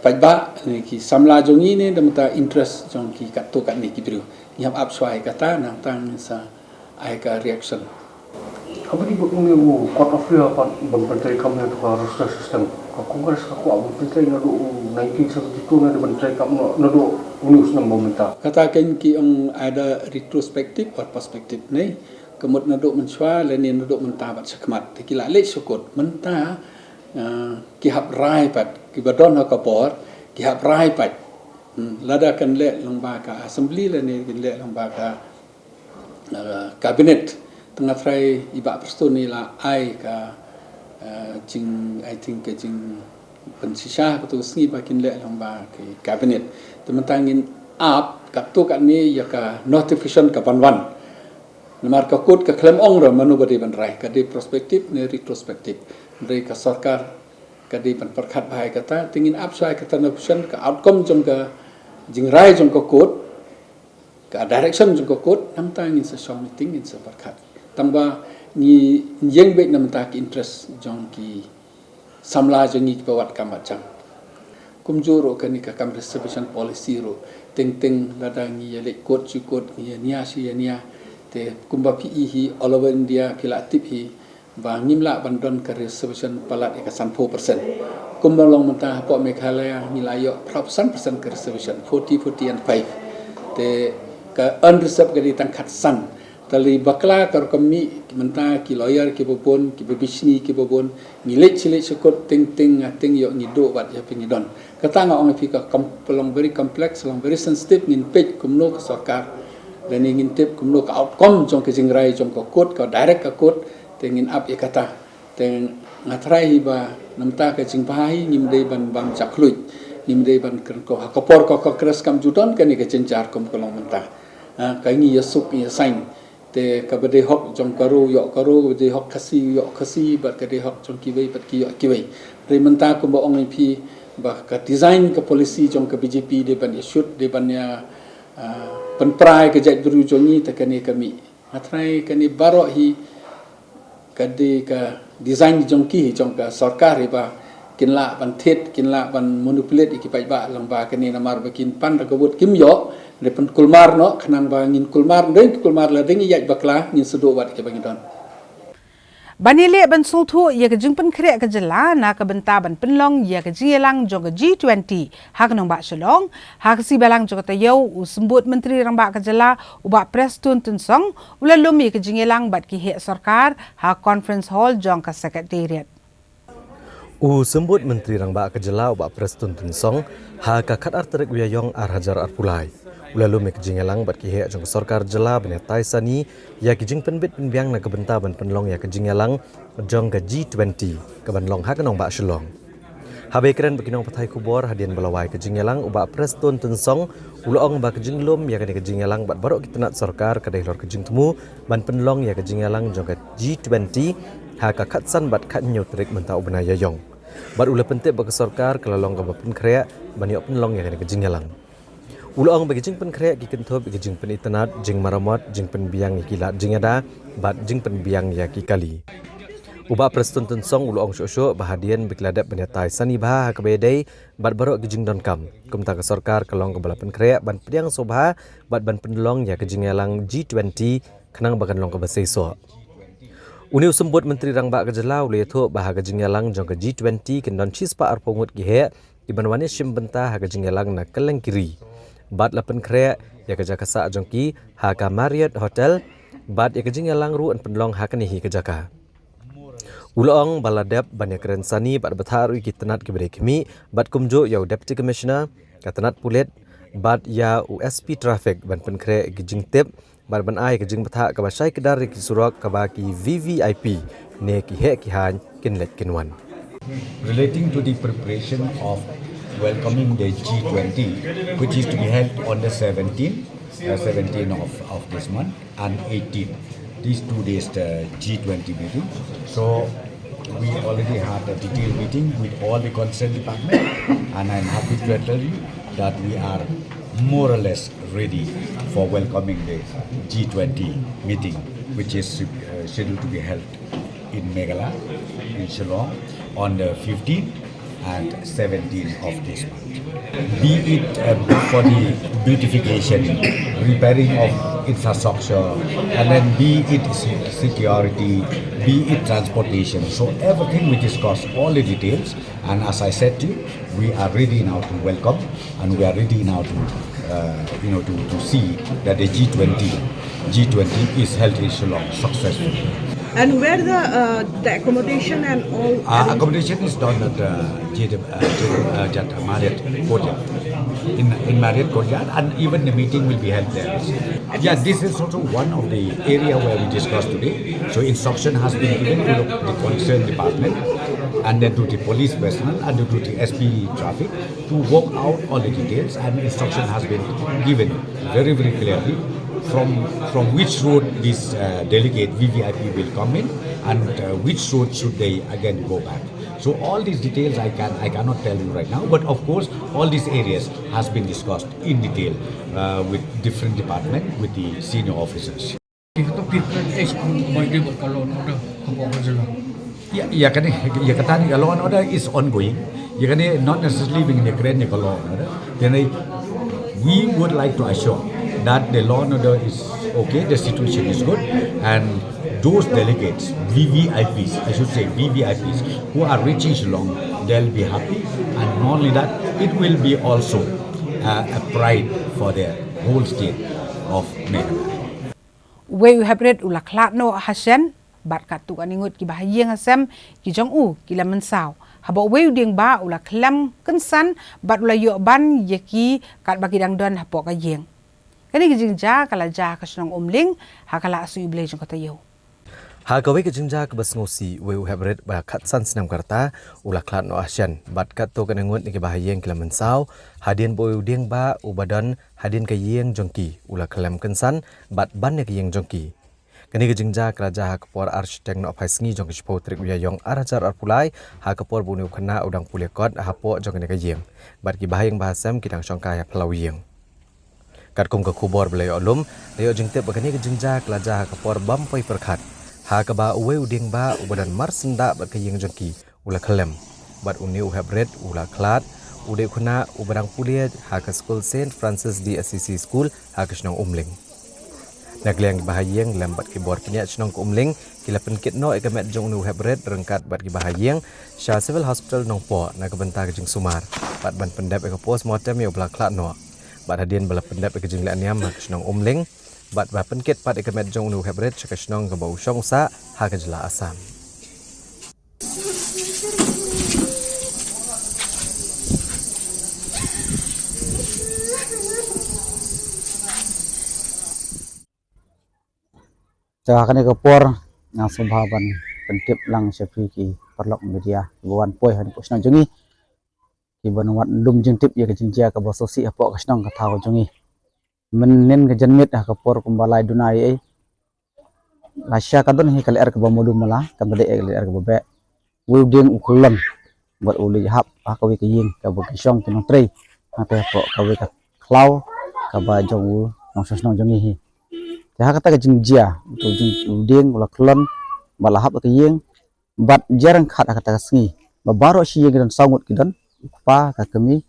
paidbah ne ki samla jong ngi ne na mynta interest jong ki katto katne ki briew. Ngi hap ap shuwa ïa kata nangta ngin sa ai ka reaction. Haba ïadei bad une u Court of Appeal pat ban pyntreikam ïa ka roster system, ka Congress ka kwah ban pyntrei naduh u nineteen seventy-two, naduh ban treikam naduh une u snem ba mynta. Kata kein ki ong either retrospective or prospective ne. Ka mut naduh mynshuwa lane naduh mynta bad shakhmat. Te ki la leit sha court mynta, ah, ki hap rai pat, kiba don ha ka bor ki hap rai pat. Hmm, lada kan leh lyngba ka assembly lane kan leh lyngba ka, uh, cabinet. Te nga tharai i Bah Prestone i la ai ka, uh, jing, I think ka jingpynshisha katto ka sngi ba kin leh lyngba ka cabinet. Te mynta ngin ap katto katne ïa ka notification ka ban wan. Namar ka court ka khlem ong ruh mano ba dei ban rai, ka dei prospective ne retrospective. Hynrei ka sorkar ka dei ban pyrkhat bha ïa kata, te ngin ap shuwa ïa kata notification, ka outcome jong ka jingrai jong ka court, ka direction jong ka court, nangta ngin sa shong meeting, ngin sa pyrkhat. Tang ba ngi ïeng beit na mynta ki interest jong ki samla jong ngi kiba wad kam wad jam. Kumjuh ruh kane ka kam reservation policy ruh, teng teng lada ngi ïa leit court shu court, ngi ïa nia shu ïa nia. Te kumba phi i hi all over India phi la tip hi, ba ngim lah ban don ka reservation palat ïa ka sanphew percent. Kumba long mynta hapoh Meghalaya ngi la ïoh phraphew san percent ka reservation, forty, forty and five. Te ka unreserved ka dei tang khatsan. Te lei bakla ka rukom mih mynta ki lawyer kiba bun, kiba bishni kiba bun, ngi leit shi leit shi court teng teng nga teng ïoh ngi duh wat ïa phi ngi don. Kata nga ong ïa phi ka com-, long very complex, long very sensitive, ngin peit kumno ka sorkar. Lane ngin tip kumno ka outcome jong ka jingrai jong ka court, ka direct ka court, te ngin ap ïa kata. Te nga tharai hi ba na mynta ka jingbha hi ngim dei ban bam jakluit, ngim dei ban kren ko ha ka por ka Congress kam ju don kane ka jynjar kum ka long mynta. Ha, ka ngi ïa suk ïa sign. Te kaba dei hok jong Garo ïoh Garo, kaba dei hok Khasi ïoh Khasi, bad ka dei hok jong kiwei bad ki ïoh kiwei. Hynrei mynta kumba ong ïa phi ba ka design ka policy jong ka B J P dei ban ïa shoot, dei ban ïa, ah, pynpra ïa ka jaitbynriew jong ngi, te kane ka mih. Nga tharai kane baroh hi ka dei ka design jong ki, jong ka sorkar hi ba kin lah ban thied, kin lah ban manipulate ïa ki paidbah lyngba kane namar ba kin pan da ka vote kim ïoh, dei pynkulmar noh, khnang ba ngin kulmar, dei kulmar lada ngi ïaid bakla ngin sa duh wat kiba ngi don. Ban ïaleh ban sngewthuh ïa ka jingpynkhreh ka jylla na ka bynta ban pynlong ïa ka jingïalang jong ka G twenty ha ka nongbah Shillong, ha ka sngi Balang jong ka taïew, u Symbud Myntri Rangbah ka jylla, u Bah Prestone Tynsong, u la lum ïa ka jingïalang bad ki heh sorkar ha Conference Hall jong ka Secretariat. U Symbud Myntri Rangbah ka jylla, u Bah Prestone Tynsong, ha ka khatar tarik u Ïaïong ar hajar arphew lai, u la lum ïa ka jingïalang bad ki heh jong ka sorkar jylla ban ïatai sani ïa ki jingpynbit pynbiang na ka bynta ban pynlong ïa ka jingïalang jong ka G twenty ka ban long ha ka nongbah Shillong. Haba ïakren bad ki nongpathai khubor hadien ba la wai ka jingïalang, u Bah Prestone Tynsong u la ong ba ka jinglum ïa kane ka jingïalang bad baroh ki tnat sorkar ka dei halor ka jingthmu ban pynlong ïa ka jingïalang jong ka G twenty ha ka khatsan bad khathynñiew tarik mynta u bnai Ïaïong. Bad u la pyntip ba ka sorkar ka la long kaba pynkhreh ban ïoh pynlong ïa kane ka jingïalang. U la ong ba ki jingpynkhreh ki kynthup ïa ki jingpynitynnad, jingmaramot, jingpynbiang ïa ki lad jingïada bad jingpynbiang ïa ki kali. U Bah Prestone Tynsong u la ong shuh shuh ba hadien ba ki la dep ban ïatai sani bha ha kaba ïadei bad baroh ki jingdonkam, kumta ka sorkar ka long kaba la pynkhreh ban pdiang sngewbha bad ban pynlong ïa ka jingïalang G twenty khnang ba kan long kaba seisoh. Une u Symbud Myntri Rangbah ka jylla u la ïathuh ba ha ka jingïalang jong ka G twenty kin don shispah arphew ngut ki heh ki ban wan ïashim bynta ha ka jingïalang na kylleng ki ri. Bad la pynkhreh ïa ka jaka sah jong ki ha ka Marriott Hotel, bad ïa ka jingïalang ruh yn pynlong ha kane hi ka jaka. U la ong ba la dep ban ïakren sani bad bthah ruh ïa ki tnat kiba dei khmih, bad kumjuh ïa u Deputy Commissioner, ka tnat pulit, bad ïa u S P Traffic ban pynkhreh ïa ki jingtip bad ban ai ka jingbthah kaba shai kdar ïa ki surok kaba ki V V I P ne ki heh ki haiñ kin leit kin wan. Relating to the preparation of welcoming the G twenty, which is to be held on the seventeenth, uh, seventeenth of, of this month and eighteenth. These two days, the G twenty meeting. So we already had a detailed meeting with all the concerned department, and I'm happy to tell you that we are more or less ready for welcoming the G twenty meeting, which is, uh, scheduled to be held in Meghalaya, in Shillong, on the fifteenth and seventeenth of this month. Be it, uh, for the beautification, repairing of infrastructure, and then be it se-, security, be it transportation. So everything we discuss, all the details, and as I said to you, we are ready now to welcome, and we are ready now to, uh, you know, to, to see that the G twenty, G twenty is held in Shillong successfully. And where the, uh, the accommodation and all Uh, arrange- accommodation is done at, uh, J W, uh, J W, uh, Jet Marriott Courtyard. In, in Marriott Courtyard, and even the meeting will be held there. Yeah, this is also one of the area where we discussed today. So instruction has been given to the, the concerned department, and then to the police personnel, and to the S P traffic to work out all the details, and instruction has been given very, very clearly from, from which road this, uh, delegate V V I P will come in, and, uh, which road should they again go back. So all these details I can, I cannot tell you right now, but of course all these areas has been discussed in detail, uh, with different department, with the senior officers. Kita prepare case by the law and order hapoh ka jylla. Ïa, ïa kane, ïa kata ni ka law and order is ongoing. Ïa kane not necessarily being declared ni ka law and order. Then I, we would like to assure that the law and order is okay, the situation is good, and those delegates, V V I Ps, I should say V V I Ps, who are reaching Shillong, they'll be happy, and not only that, it will be also, uh, a pride for the whole state of Meghalaya. Uwei u heprit u la khlad noh ha shen, bad katto katne ngut kiba ha ïing ha sem ki jong u ki la mynsaw, haba uwei u dieng bah u la khlem kynsan bad u la ïoh ban ïa ki katba ki dang don hapoh ka ïing. Kane ka jingjia ka la jia ha ka shnong Umling, ha ka Lahsuiblei jong ka taïew. Ha kawei ka jingjia kaba sngewsih, uwei u heprit ba khatsan snem ka rta u la khlad noh ha shen, bad katto katne ngut na kiba ha ïing ki la mynsaw hadien ba uwei u dieng bah uba don hadien ka ïing jong ki u la khlem kynsan bad ban ïa ka ïing jong ki. Kane ka jingjia ka la jia ha ka por ar shiteng nohphai sngi jong ka shiphew tarik u Ïaïong ar hajar arphew lai, ha ka por ba une u khynnah u dang pule kot hapoh jong kane ka ïing, bad kiba ha ïing ba ha sem ki dang shongkai ha phyllaw ïing. Katkum ka khubor ba la ïoh lum, la ïoh jingtip ba kane ka jingjia ka la jia ha ka por bym poi pyrkhat, ha kaba uwei u dieng bah uba don marsyndah bad ka ïing jong ki u la khlem, bad une u heprit u la khlad, u dei u khynnah uba dang pule ha ka skul Saint Francis de Assisi School ha ka shnong Umling. Na ka liang ki bahaïing lem bad ki bor pynïaid shnong ka Umling ki la pynkit noh ïa ka met jong une u hep rit ryngkat bad ki bahaïing sha Civil Hospital Nongpoh na ka bynta ka jingsumar bad ban pyndep ïa ka postmortem ïa uba la khlad noh. Bad hadien ba la pyndep ïa ka jingleh niam ha ka shnong Umling bad ba pynkit pat ïa ka met jong une u hep rit sha ka shnong kaba u shong u sah ha ka jylla Assam. Te ha kane ka por nga sngewbha ban pyntip lang sha phi ki paralok media kiba wan poi ha kane ka shnong jong ngi, kiba nang wad lum jingtip ïa ka jingjia kaba sngewsih hapoh ka shnong ka thaw jong ngi. Mynnin ka janmiet ha ka por kumba lai duna ei ei, lashai ka don hi ka lyer kaba malu mala, kam dei ka lyer kaba beh. Uwei u dieng u khlon bad u leit hap ha kawei ka ïing kaba ki shong ki nongtrei hangtei hapoh kawei ka khlaw kaba jong u nongshong shnong jong ngi hi. Te ha kata ka jingjia, uto u dieng u la khlon bad la hap ha ka ïing bad jia ryngkat ha kata ka sngi ba baroh shi ïing ki don saw ngut ki don, u kpa, ka kmie,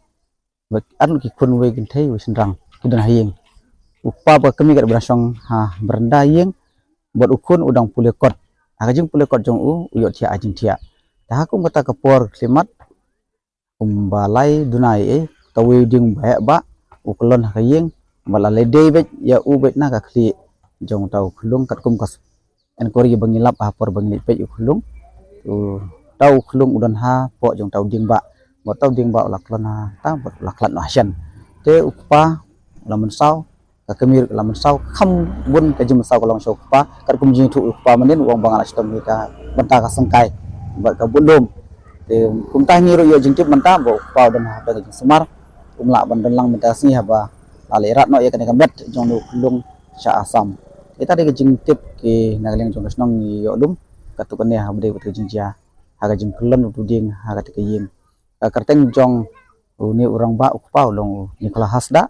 bad ar ngut ki khun, uwei kynthei uwei shynrang ki don ha ïing. U kpa bad ka kmie kat ba dang shong ha baranda ïing bad u khun u dang pule kot. Ha ka jingpule kot jong u, u ïoh thiah ha jingthiah. Te ha kum kata ka por khyllipmat kumba lai duna ei ei, uta uwei u dieng ba heh ba u khlon ha ka ïing bad la leit dei beit ïa u beit na ka khlieh jong uta u khyllung katkum ka enquiry ba ngi lap ha por ba ngi leit peit u khyllung. Uta u khyllung u don hapoh jong uta u dieng ba, bad uta u dieng ba u la khlon hangta bad u la khlad noh ha shen. Te u kpa u la mynsaw, ka kmie ruh ka la mynsaw, kham bun ka jingmynsaw ka long sha u kpa, katkum jingïathuh u kpa mynnin u ong ba nga la shitom hi ka bynta ka syngkai bad ka bun lum. Te kumta ngi ruh ïoh jingtip mynta ba u kpa u don ha ka jingsumar, um lah ban don lang mynta ka sngi haba la leit rat noh ïa kane ka met jong une u khyllung sha Assam. Kita dei ka jingtip ki na ka liang jong ka shnong ngi ïoh lum katto katne haba dei kata ka jingjia ha ka jingkhlon uto u dieng ha kata ka ïing. Ka kyrteng jong une u rangbah u kpa u long u Nicholas Hasda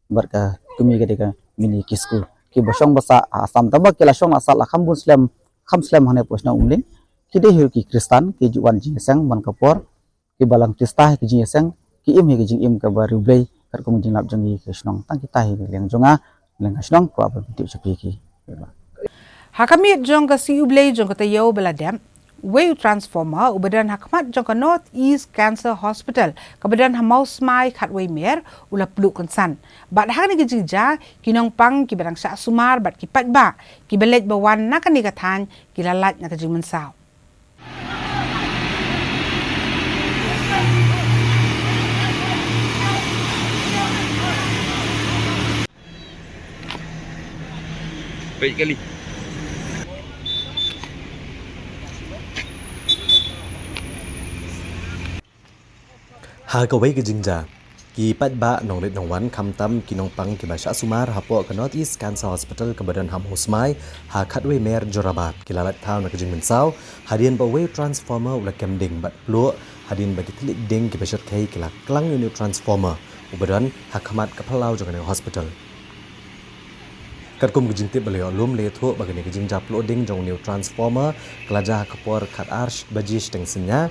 bad ka kmie ka dei ka Mini Kisku. Kiba shong ba sah ha Assam, tangba ki la shong la sah la kham bun slem, kham slem hangne hapoh shnong Umling. Ki dei hi ruh ki Khristan, ki ju wan jingïaseng man ka por, kiba la khrista hi ka jingïaseng, ki im hi ka jingim kaba riewblei katkum ka jinglap jong ngi ka shnong. Tang kita hi na ka liang jong nga, na ka liang ka shnong, kwah ban pyntip sha phi ki. Ha ka miet jong ka sngi U Blei jong ka taïew ba la dep, uwei u transformer uba don ha khmat jong ka North East Cancer Hospital kaba don ha Mawsmai Khatwei Mer u la pluh kynsan. Bad ha kane ka jingjia, ki nongpang kiba dang shah sumar bad ki paidbah kiba leit ba wan na kane ka thaiñ ki la lait na ka jingmynsaw. Peit kali. Ha kawei ka jingjia, ki paidbah nongrit nongwan khamtam ki nongpang kiba shah sumar hapoh ka North East Cancer Hospital kaba don ha Mawsmai ha Khatwei Mer Jorabat ki la lait thaw na ka jingmynsaw hadien ba uwei u transformer u la kem ding bad pluh hadien ba ki thylliej ding kiba shyrkhei ki la klang ïa une u transformer uba don ha khmat ka phyllaw jong kane ka hospital. Katkum ka jingtip ba la ïoh lum, la ïathuh ba kane ka jingjia pluh ding jong une u transformer ka la jia ha ka por khatar baje shiteng synñia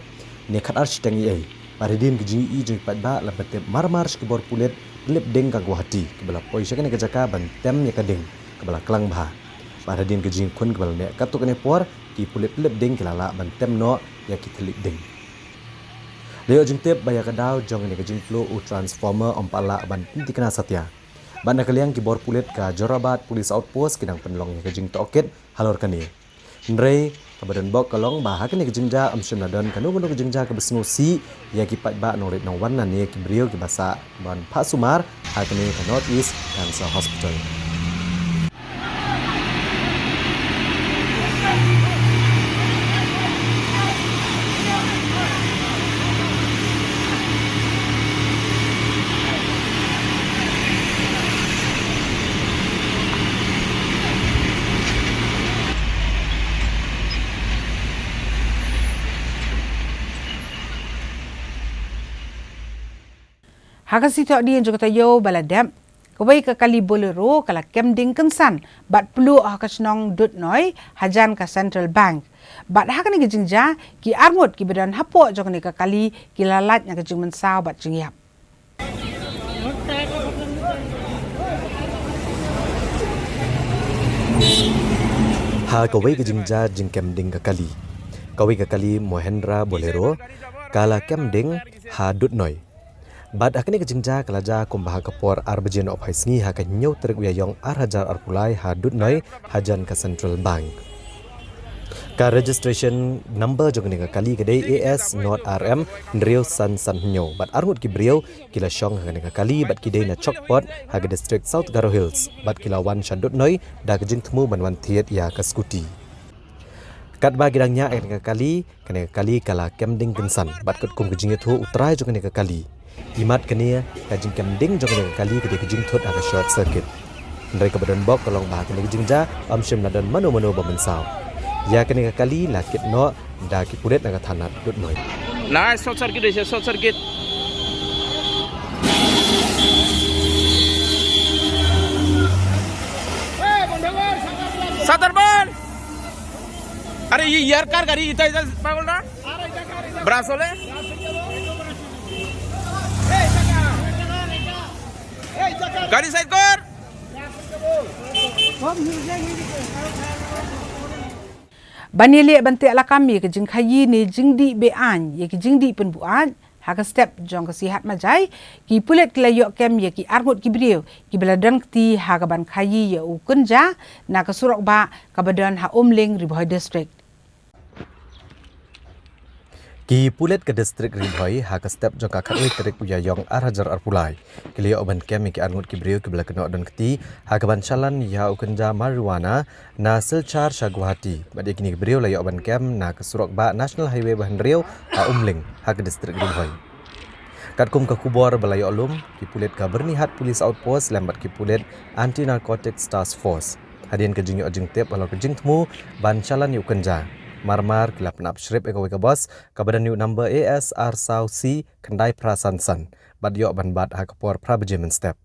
ne khatar shiteng eiei. Bad hadien ka jingïohi jong ki paidbah la pyntip mar mar sha ki bor pulit pynlip ding ka Guwahati kiba la poi sha kane ka jaka ban tem ïa ka ding kaba la klang bha. Bad hadien ka jingkhun kaba la neh katto katne por, ki pulit pynlip ding ki la lah ban tem noh ïa ki thylliej ding. La ïoh jingtip ba ïa ka daw jong kane ka jingpluh u transformer ym pat lah ban pynthikna satia. Bad na ka liang ki bor pulit ka Jorabat Police Outpost ki dang pynlong ïa ka jingtohkit halor kane. Hynrei kaba donbok ka long ba ha kane ka jingjia ym shym la don kano kano ka jingjia kaba sngewsih ïa ki paidbah nongrit nongwan lane ki briew kiba sah ban phah sumar ha kane ka North East Cancer Hospital. Ha ka sngi Thohdieng jong ka taïew ba la dep, kawei ka kali Bolero ka la kem ding kynsan bad pluh ha ka shnong Dudnoi hajan ka Central Bank. Bad ha kane ka jingjia, ki arngut kiba don hapoh jong kane ka kali ki la lait na ka jingmynsaw bad jingïap. Ha kawei ka jingjia jingkem ding ka kali, kawei ka kali Mahindra Bolero ka la kem ding ha Dudnoi. Bad ha kane ka jingjia ka la jia kumba ha ka por ar baje nohphai sngi ha ka hynñiew tarik u Ïaïong ar hajar arphew lai ha Dudnoi, hajan ka Central Bank. Ka registration number jong kane ka kali ka dei A S not R M hynriew san san hynñiew. Bad arngut ki briew ki la shong ha kane ka kali bad ki dei na Chokpot ha ka district South Garo Hills bad ki la wan sha Dudnoi da ka jingthmu ban wan thied ïa ka scooty. Katba ki dang ñiah ïa kane ka kali, kane ka kali ka la kem ding kynsan bad katkum ka jingïathuh u trai jong kane ka kali, imat kane ka jingkem ding jong kane ka kali ka dei ka jingthut ha ka short circuit. Hynrei kaba don bok ka long ba ha kane ka jingjia ym shym la don mano mano ba mynsaw. Ïa kane ka kali la kit noh da ki pulit na ka thana Dudnoi. Nice, short circuit, short circuit. Shutter band. अरे ये यार कार गाड़ी इतना इतना पागल ना। ब्रासो ले। गाड़ी साइड कर। Ban ïaleh ban teh lakam ïa ka jingkhaïi ne jingdih be-aiñ ïa ki jingdih pynbuaid ha ka step jong ka Siahatmajai, ki pulit ki la ïoh kem ïa ki arngut ki briew kiba la don kti ha kaban khaïi ïa u kynja na ka surok bah kaba don ha Umling, Ri Bhoi District. Ki pulit ka district Ri Bhoi ha ka step jong ka khatwei tarik u Ïaïong ar hajar arphew lai ki la ïoh ban kem ïa ki arngut ki briew kiba la kynnoh don kti ha kaban shalan ïa u kynja marijuana na Silchar sha Guwahati. Bad ïa kine ki briew la ïoh ban kem na ka surok bah National Highway ba hynriew ha Umling ha ka district Ri Bhoi. Katkum ka khubor ba la ïoh lum, ki pulit ka Byrnihat Police Outpost lem bad ki pulit Anti Narcotics Task Force, hadien ka jingïoh jingtip halor ka jingthmu ban shalan ïa u kynja, marmar ki la pynap shrip ïa kawei ka bus kaba don ïa u number A S ar saw C khyndai phra san san bad ïoh ban bat ha ka por phra baje mynstep.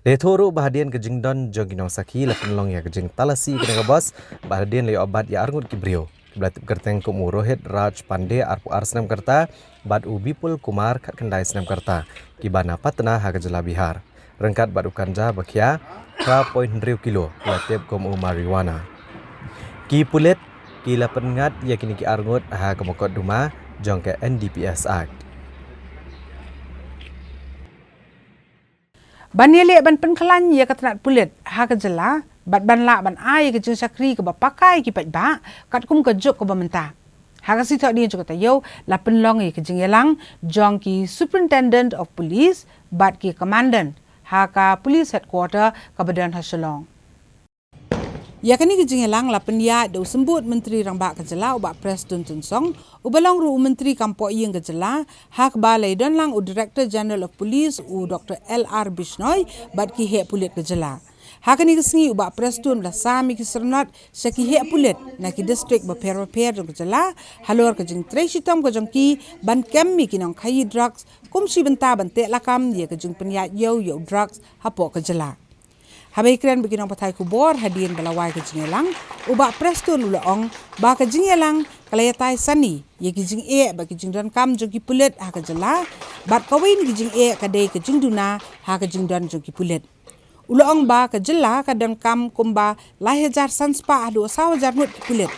La ïathuh ruh ba hadien ka jingdon jong ki nongsakhi la pynlong ïa ka jingtalasi ïa kane ka bus bad hadien la ïoh bat ïa arngut ki briew kiba la tip kyrteng kum u Rohit Raj Pandey arphew ar snem ka rta bad u Bipul Kumar khatkhyndai snem ka rta, kiba na Patna ha ka jylla Bihar, ryngkat bad u kynja ba khia phra point hynriew kilo ba la tip kum u marijuana. Ki pulit ki la pynngat ïa kine ki arngut ha ka mukotduma jong ka N D P S Act. Ban ïaleh ban pynkhlaiñ ïa ka tnat pulit ha ka jylla bad ban lah ban ai ïa ka jingshakri kaba paka ïa ki paidbah katkum ka juk kaba mynta, ha ka sngi Thohdieng jong ka taïew la pynlong ïa ka jingïalang jong ki Superintendent of Police bad ki Commandant ha ka Police Headquarter kaba don ha Shillong. Ïa kane ka jingïalang la pynïaid da u Symbud Myntri Rangbah ka jylla u Bah Prestone Tynsong, uba long ruh u Myntri kam poh ïing ka jylla, ha kaba la ïadon lang u Director General of Police u Doctor L R Bishnoi bad ki heh pulit ka jylla. Ha kane ka sngi u Bah Prestone u la sam ïa ki syrnod sha ki heh pulit na ki district bapher bapher jong ka jylla halor ka jingtrei shitom ka jong ki ban kem ïa ki nongkhaïi drugs, kum shi bynta ban teh lakam ïa ka jingpynïaid ïew ïa u drugs hapoh ka jylla. Haba ïakren bad ki nongpathai khubor hadien ba la wai ka jingïalang, u Bah Prestone u la ong ba ka jingïalang ka la ïatai sani ïa ki jingeh bad ki jingdonkam jong ki pulit ha ka jylla, bad kawei na ki jingeh ka dei ka jingduna ha ka jingdon jong ki pulit. U la ong ba ka jylla ka donkam kumba lai hajar san spah haduh saw hajar ngut ki pulit,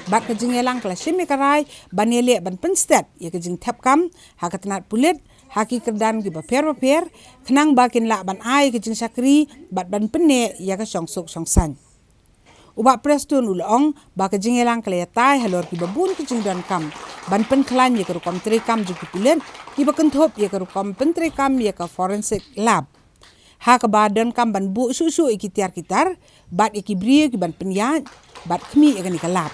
bad ka jingïalang ka la shim ïa ka rai ban ïaleh ban pynstet ïa ka jingthep kam ha ka tnat pulit ha ki kyrdan kiba pher bapher, khnang ba kin lah ban ai ka jingshakri bad ban pynneh ïa ka shongsuk shongsaiñ. U Bah Prestone u la ong ba ka jingïalang ka la ïatai halor kiba bun ki jingdonkam ban pynkhlaiñ ïa ka rukom treikam jong ki pulit, kiba kynthup ïa ka rukom pyntreikam ïa ka forensic lab, ha kaba donkam ban buh shuh shuh ïa ki tiar ki tar bad ïa ki briew ki ban pynïaid bad khmih ïa kane ka lab.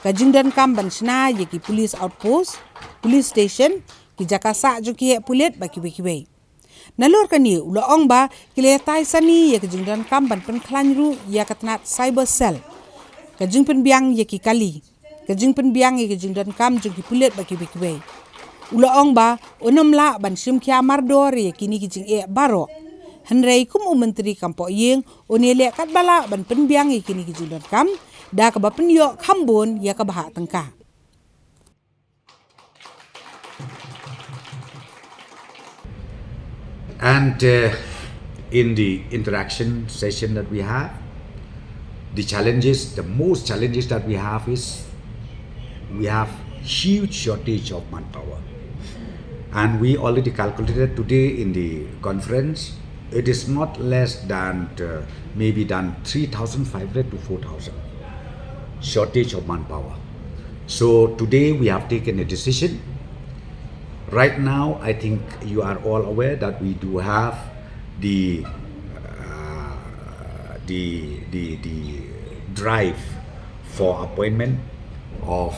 Ka jingdonkam ban shna ïa ki police outpost, police station, ki jaka sah jong ki heh pulit bad kiwei kiwei. Nalor kane u la ong ba ki la ïatai sani ïa ka jingdonkam ban pynkhlaiñ ruh ïa ka tnat cyber cell, ka jingpynbiang ïa ki kali, ka jingpynbiang ïa ka jingdonkam jong ki pulit bad kiwei kiwei. U la ong ba un ym lah ban shim khia mardor ïa kine ki jingeh baroh, hynrei kum u Myntri kam poh ïing un ïaleh katba lah ban pynbiang ïa kine ki jingdonkam da kaba pynïoh kham bun ïa ka bhah tyngka. And uh, in the interaction session that we have, The challenges, the most challenges that we have is we have huge shortage of manpower. And we already calculated today in the conference, it is not less than uh, maybe than three thousand five hundred to four thousand shortage of manpower. So today we have taken a decision. Right now, I think you are all aware that we do have the uh, the, the the drive for appointment of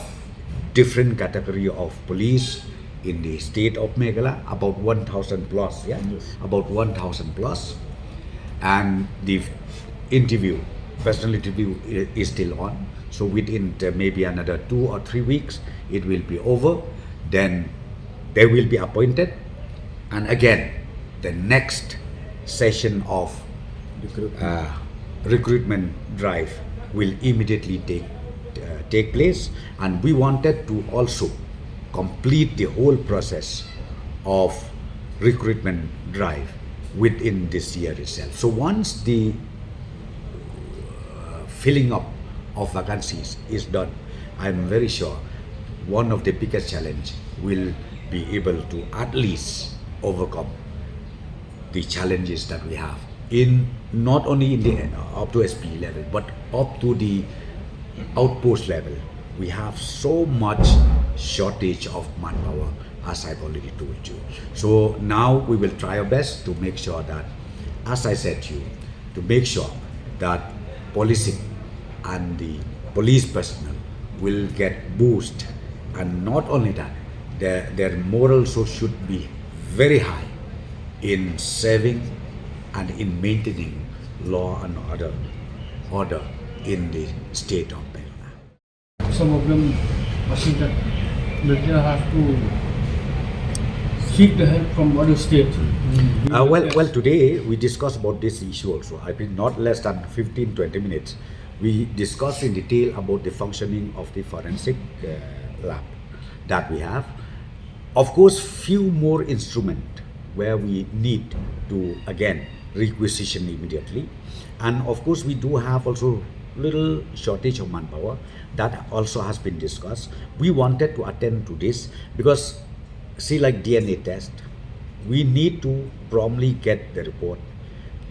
different category of police in the state of Meghalaya, about one thousand plus, yeah, Yes. about one thousand plus, and the interview, personal interview i- is still on. So within uh, maybe another two or three weeks, it will be over. Then they will be appointed, and again, the next session of Recruitment. uh, recruitment drive will immediately take uh, take place, and we wanted to also complete the whole process of recruitment drive within this year itself. So once the uh, filling up of vacancies is done, I'm very sure one of the biggest challenge will be able to at least overcome the challenges that we have in not only in the uh, up to S P level, but up to the outpost level. We have so much shortage of manpower, as I've already told you. So now we will try our best to make sure that, as I said to you, to make sure that policing and the police personnel will get boost, and not only that, their, their moral so should be very high in saving and in maintaining law and order, order in the state of Meghalaya. Some of them are saying that Meghalaya has to seek the help from other states. Uh, well, well, today we discussed about this issue also. I think not less than fifteen, twenty minutes, we discussed in detail about the functioning of the forensic uh, lab that we have. Of course, few more instrument where we need to again requisition immediately, and of course we do have also little shortage of manpower that also has been discussed. We wanted to attend to this because, see, like D N A test, we need to promptly get the report,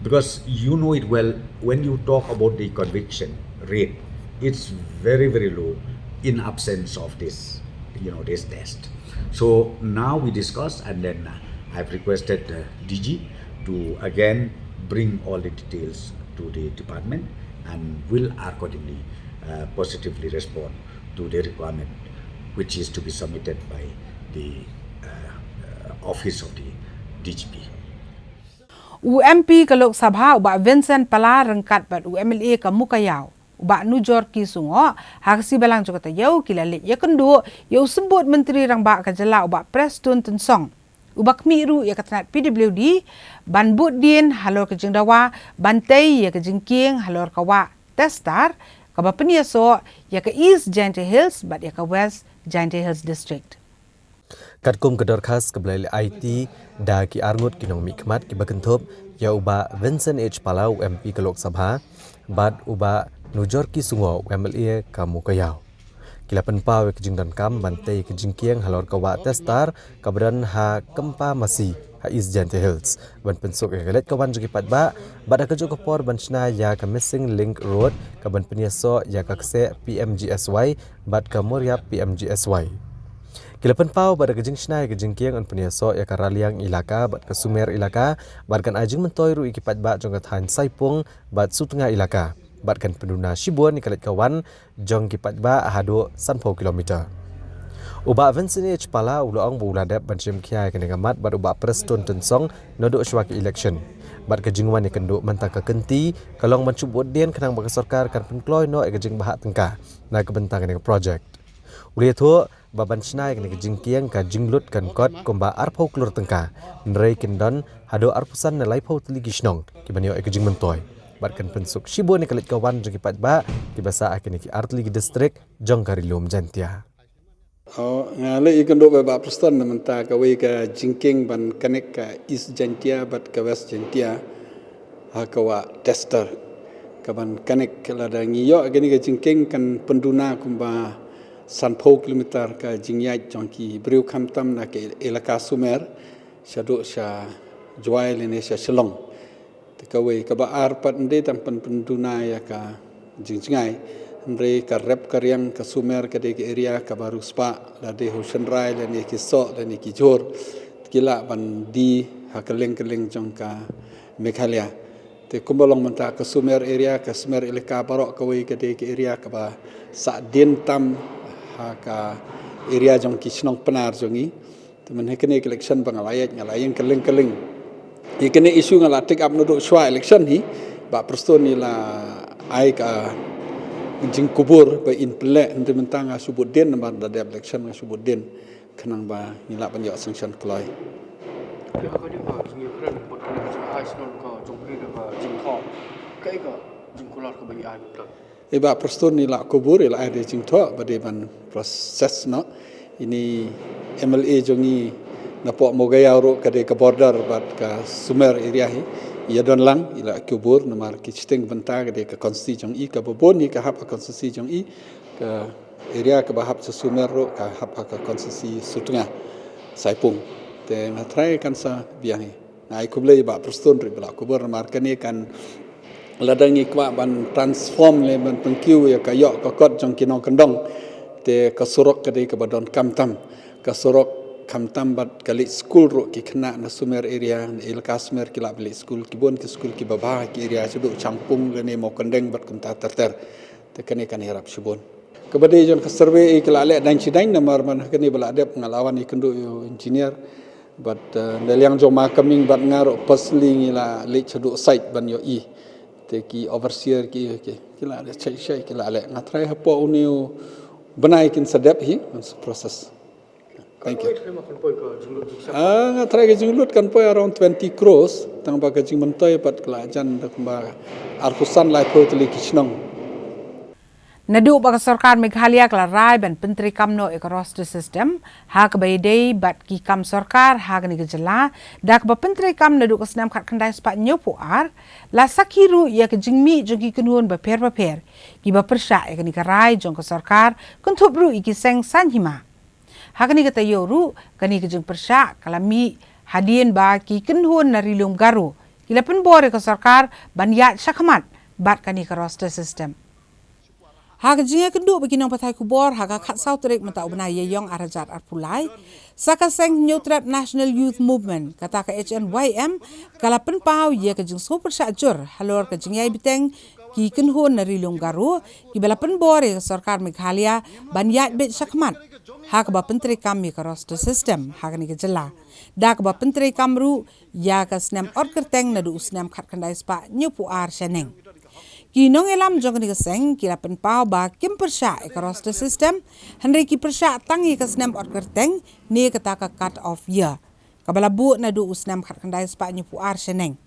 because you know it well, when you talk about the conviction rate, it's very, very low in absence of this, you know, this test. So now we discuss, and then uh, I've requested uh, D G to again bring all the details to the department, and will accordingly uh, positively respond to the requirement which is to be submitted by the uh, uh, office of the D G P. U MP ka Lok Sabha u Bah Vincent Pala ryngkat bad u MLA ka Mowkaiaw u Bah Nujorki Sungoh ha ka sngi Balang jong ka taïew ki la leit ïakynduh ïa u Symbud Myntri Rangbah ka jylla u Bah Prestone Tynsong, uba khmih ruh ïa ka tnat PWD ban bud dien halor ka jingdawa ban tei ïa ka jingkieng halor ka wah Testar kaba pynïasoh ïa ka East Jaintia Hills bad ïa ka West Jaintia Hills District. Katkum ka dorkhas kaba la aiti da ki arngut ki nongmihkhmat kiba kynthup ïa u Bah Vincent H Pala, u MP ka Lok Sabha, bad u Bah Nujorki Sungoh, u MLA ka Mowkaiaw. Ki la pynpaw ïa ka jingdonkam ban tei ïa ka jingkieng halor ka wah Testar kaba don ha Kympa Masi ha East Jaintia Hills, ban pynsuk ïa ka leit ka wan jong ki paidbah, bad ha kajuh ka por ban shna ïa ka Missing Link Road kaban pynïasoh ïa ka kseh PMGSY bad ka Moriap PMGSY. Ki la pynpaw ba da ka jingshna ïa ka jingkieng yn pynïasoh ïa ka Raliang Elaka bad ka Sumer Elaka, bad kan ai jingmyntoi ruh ïa ki paidbah jong ka thaiñ Saipung bad Sutnga Elaka, bad kan pynduna shibun ïa ka leit ka wan jong ki paidbah haduh sanphew kilometer. U Bah Vincent H Pala u la ong ba u la dep ban shim khia ïa kane ka mat bad u Bah Prestone Tynsong naduh shuwa ka election, bad ka jingwan ïakynduh mynta ka kynti ka long ban shu bud dien khnang ba ka sorkar kan pynkloi noh ïa ka jingbahah tyngka na ka bynta kane ka projek. U la ïathuh ba ban shna ïa kane ka jingkieng ka jinglut kan kot kumba arphew klur tyngka, hynrei kin don haduh arphew san ne laiphew tylli ki shnong kiban ïoh ïa ka jingmyntoi, bad kan pynsuk shibun ïa ka leit ka wan jong ki paidbah kiba sah ha kine ki artylli ki district jong ka Ri Lum Jaintia. Oh, nga leh ïakynduh bad Bah Prestone na mynta kawei ka jingkieng ban connect ka East Jaintia bad ka West Jaintia ha ka wah Testar. Kaban connect lada ngi ïoh kane ka jingkieng kan pynduna kumba sanphew kilometer ka jingïaid jong ki briew khamtam na ka elaka Sumer shaduh sha Jowai lane sha Shillong. Te kawei kaba ar pat ym dei tang pyn pynduna ïa ka jingjngai, hynrei ka rep ka riang ka Sumer ka dei ka area kaba riewspah, lada dei ha u shynrai lane ki soh lane ki jhur ki lah ban die ha kylleng kylleng jong ka Meghalaya. Te kumba long mynta ka Sumer area, ka Sumer elaka baroh kawei ka dei ka area kaba sah dien tam ha ka area jong ki shnong Pnar jong ngi. Te mynta ha kane ka election ba nga la ïaid nga la ïeng kylleng kylleng. Ïa kane issue nga la take up naduh shuwa election hi. Bah Prestone i la ai ka jingkubur ba in pynleh, hynrei mynta nga shu bud dien namar da dep election nga shu bud dien. Khnang ba ngi lah ban ïoh sanction kloi. Ïa ka dei ka jingïakren bad ka jingaiei shnong ka jong phi da ka jingthoh. Kaei ka jingkular kaba ngi ai mynta? I Bah Prestone i la kubur, i la ai da jingthoh ba dei ban process noh. Ine i M L A jong ngi napoh Mogaiaw ruh ka dei ka border bad ka Sumer area hi. Ïa don lang i la kubur namar ki shiteng bynta ka dei ka constituency jong i, kaba bun hi ka hap ha constituency jong i, ka area kaba hap sha Sumer ruh ka hap ha ka constituency Sutnga Saipung. Te nga tharai kan sa biang hi. Nga ai khublei Bah Prestone ruh ba la kubur namar kane kan, lada ngi kwah ban transform lane ban pynkiew ïa ka ïoh ka kot jong ki nongkyndong, te ka surok ka dei kaba donkam tam. Ka surok khamtam bad ka leit skul ruh ki khynnah na Sumer area, na elaka Sumer ki lah ban leit skul, ki bun ki skul kiba bha ki area shaduh Shangpung lane Mawkyndeng bad kumta ter ter. Te kane kan ïarap shibun. Kaba dei jong ka survey i ki la leh dang shi dang namar man ha kane ba la dep nga la wan ïakynduh ïa u engineer. Bad, eh, na liang jong ma Kaming bad nga ruh personally ngi la leit shaduh site ban ïohi. Te ki overseer ki, ki, ki la leh shai shai ki la leh. Nga tharai hapoh une u bnai kin sa dep hi, man sa process. Thank you. Kan poi ka jinglut jingsiang. Ah, nga tharai ka jinglut kan poi around twenty crores, tang ba ka jingmyntoi pat ka la jan da kumba arphew san laiphew tylli ki shnong. Naduh ba ka sorkar Meghalaya ka la rai ban pyntreikam noh ïa ka roster system ha kaba ïadei bad ki kam sorkar ha kane ka jylla, da kaba pyntreikam naduh ka snem khatkhyndai spah hynñiewphew ar, la sakhi ruh ïa ka jingmih jong ki kynhun bapher bapher kiba pyrshah ïa kane ka rai jong ka sorkar, kynthup ruh ïa ki seng saiñ hima. Ha kane ka taïew ruh, kane ka jingpyrshah ka la mih hadien ba ki kynhun na Ri Lum Garo ki la pynbor ïa ka sorkar ban ïaid shakhmat bad kane ka roster system. Ha ka jingïakynduh bad ki nongpathai khubor ha ka khatsaw tarik mynta u bnai Ïaïong arhajar arphew lai, sa ka seng Hynñiewtrep National Youth Movement, kata ka H N Y M, ka la pynpaw ïa ka jingsngewpyrshah jur halor ka jingïai bteng ki kynhun na Ri Lum Garo kiba la pynbor ïa ka sorkar Meghalaya ban ïaid beit shakhmat ha kaba pyntreikam ïa ka roster system ha kane ka jylla, da kaba pyntreikam ruh ïa ka snem ot kyrteng naduh u snem khatkhyndai spah hynñiewphew ar shaneng. Ki nongïalam jong kane ka seng ki la pynpaw ba kim pyrshah ïa ka roster system, hynrei ki pyrshah tang ïa ka snem ot kyrteng ne kata ka cut off year, kaba la buh naduh u snem khatkhyndai spah hynñiewphew ar shaneng.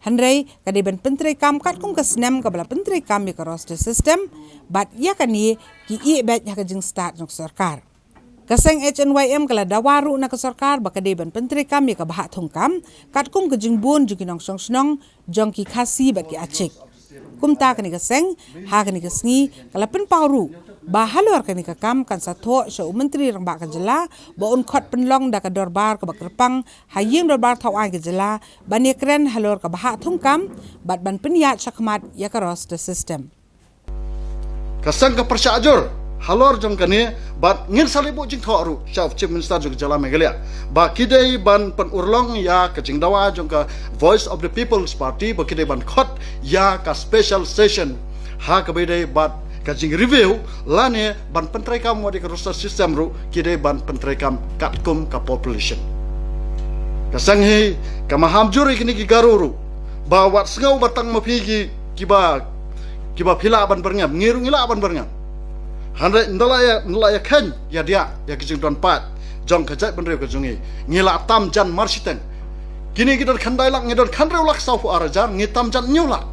Hynrei ka dei ban pyntreikam katkum ka snem kaba la pyntreikam ïa ka roster system, bad ïa kane ki ïeh beit ha ka jingstad jong ka sorkar. Ka seng H N Y M ka la dawa ruh na ka sorkar ba ka dei ban pyntreikam ïa ka bhah thungkam katkum ka jingbun jong ki nongshong shnong jong ki Khasi bad ki Achik. Kumta kane ka seng ha kane ka sngi ka la pynpaw ruh ba halor kane ka kam kan sa thoh sha u Myntri Rangbah ka jylla ba un khot pynlong da ka dorbar kaba kyrpang ha Ïing Dorbar Thawaiñ ka jylla ban ïakren halor ka bhah thungkam bad ban pynïaid shakhmat ïa ka roster system. Ka seng ka pyrshah jur halor jong kane bad ngin sa leit buh jingthoh ruh sha u Chief Minister jong ka jylla Meghalaya ba ki dei ban pynurlong ïa ka jingdawa jong ka Voice of the People's Party ba ki dei ban khot ïa ka special session ha kaba ïadei bad ka jingreview lane ban pyntreikam wat ïa ka roster system ruh ki dei ban pyntreikam katkum ka population. Ka seng hi ka maham jur ïa kine ki Garo ruh ba wat sngew ba tang ma phi ki kiba kiba phi lah ban byrngem, ngi ruh ngi lah ban byrngem. Hynrei ynda la ïa, ynda la ïa khein ïa diah ïa ka jingdon paid jong ka jaitbynriew ka jong ngi, ngi la tam jan mar shiteng. Kine ki don khyndai lak, ngi don khynriew lak sawphew ar hajar, ngi tam jan hynñiew lak.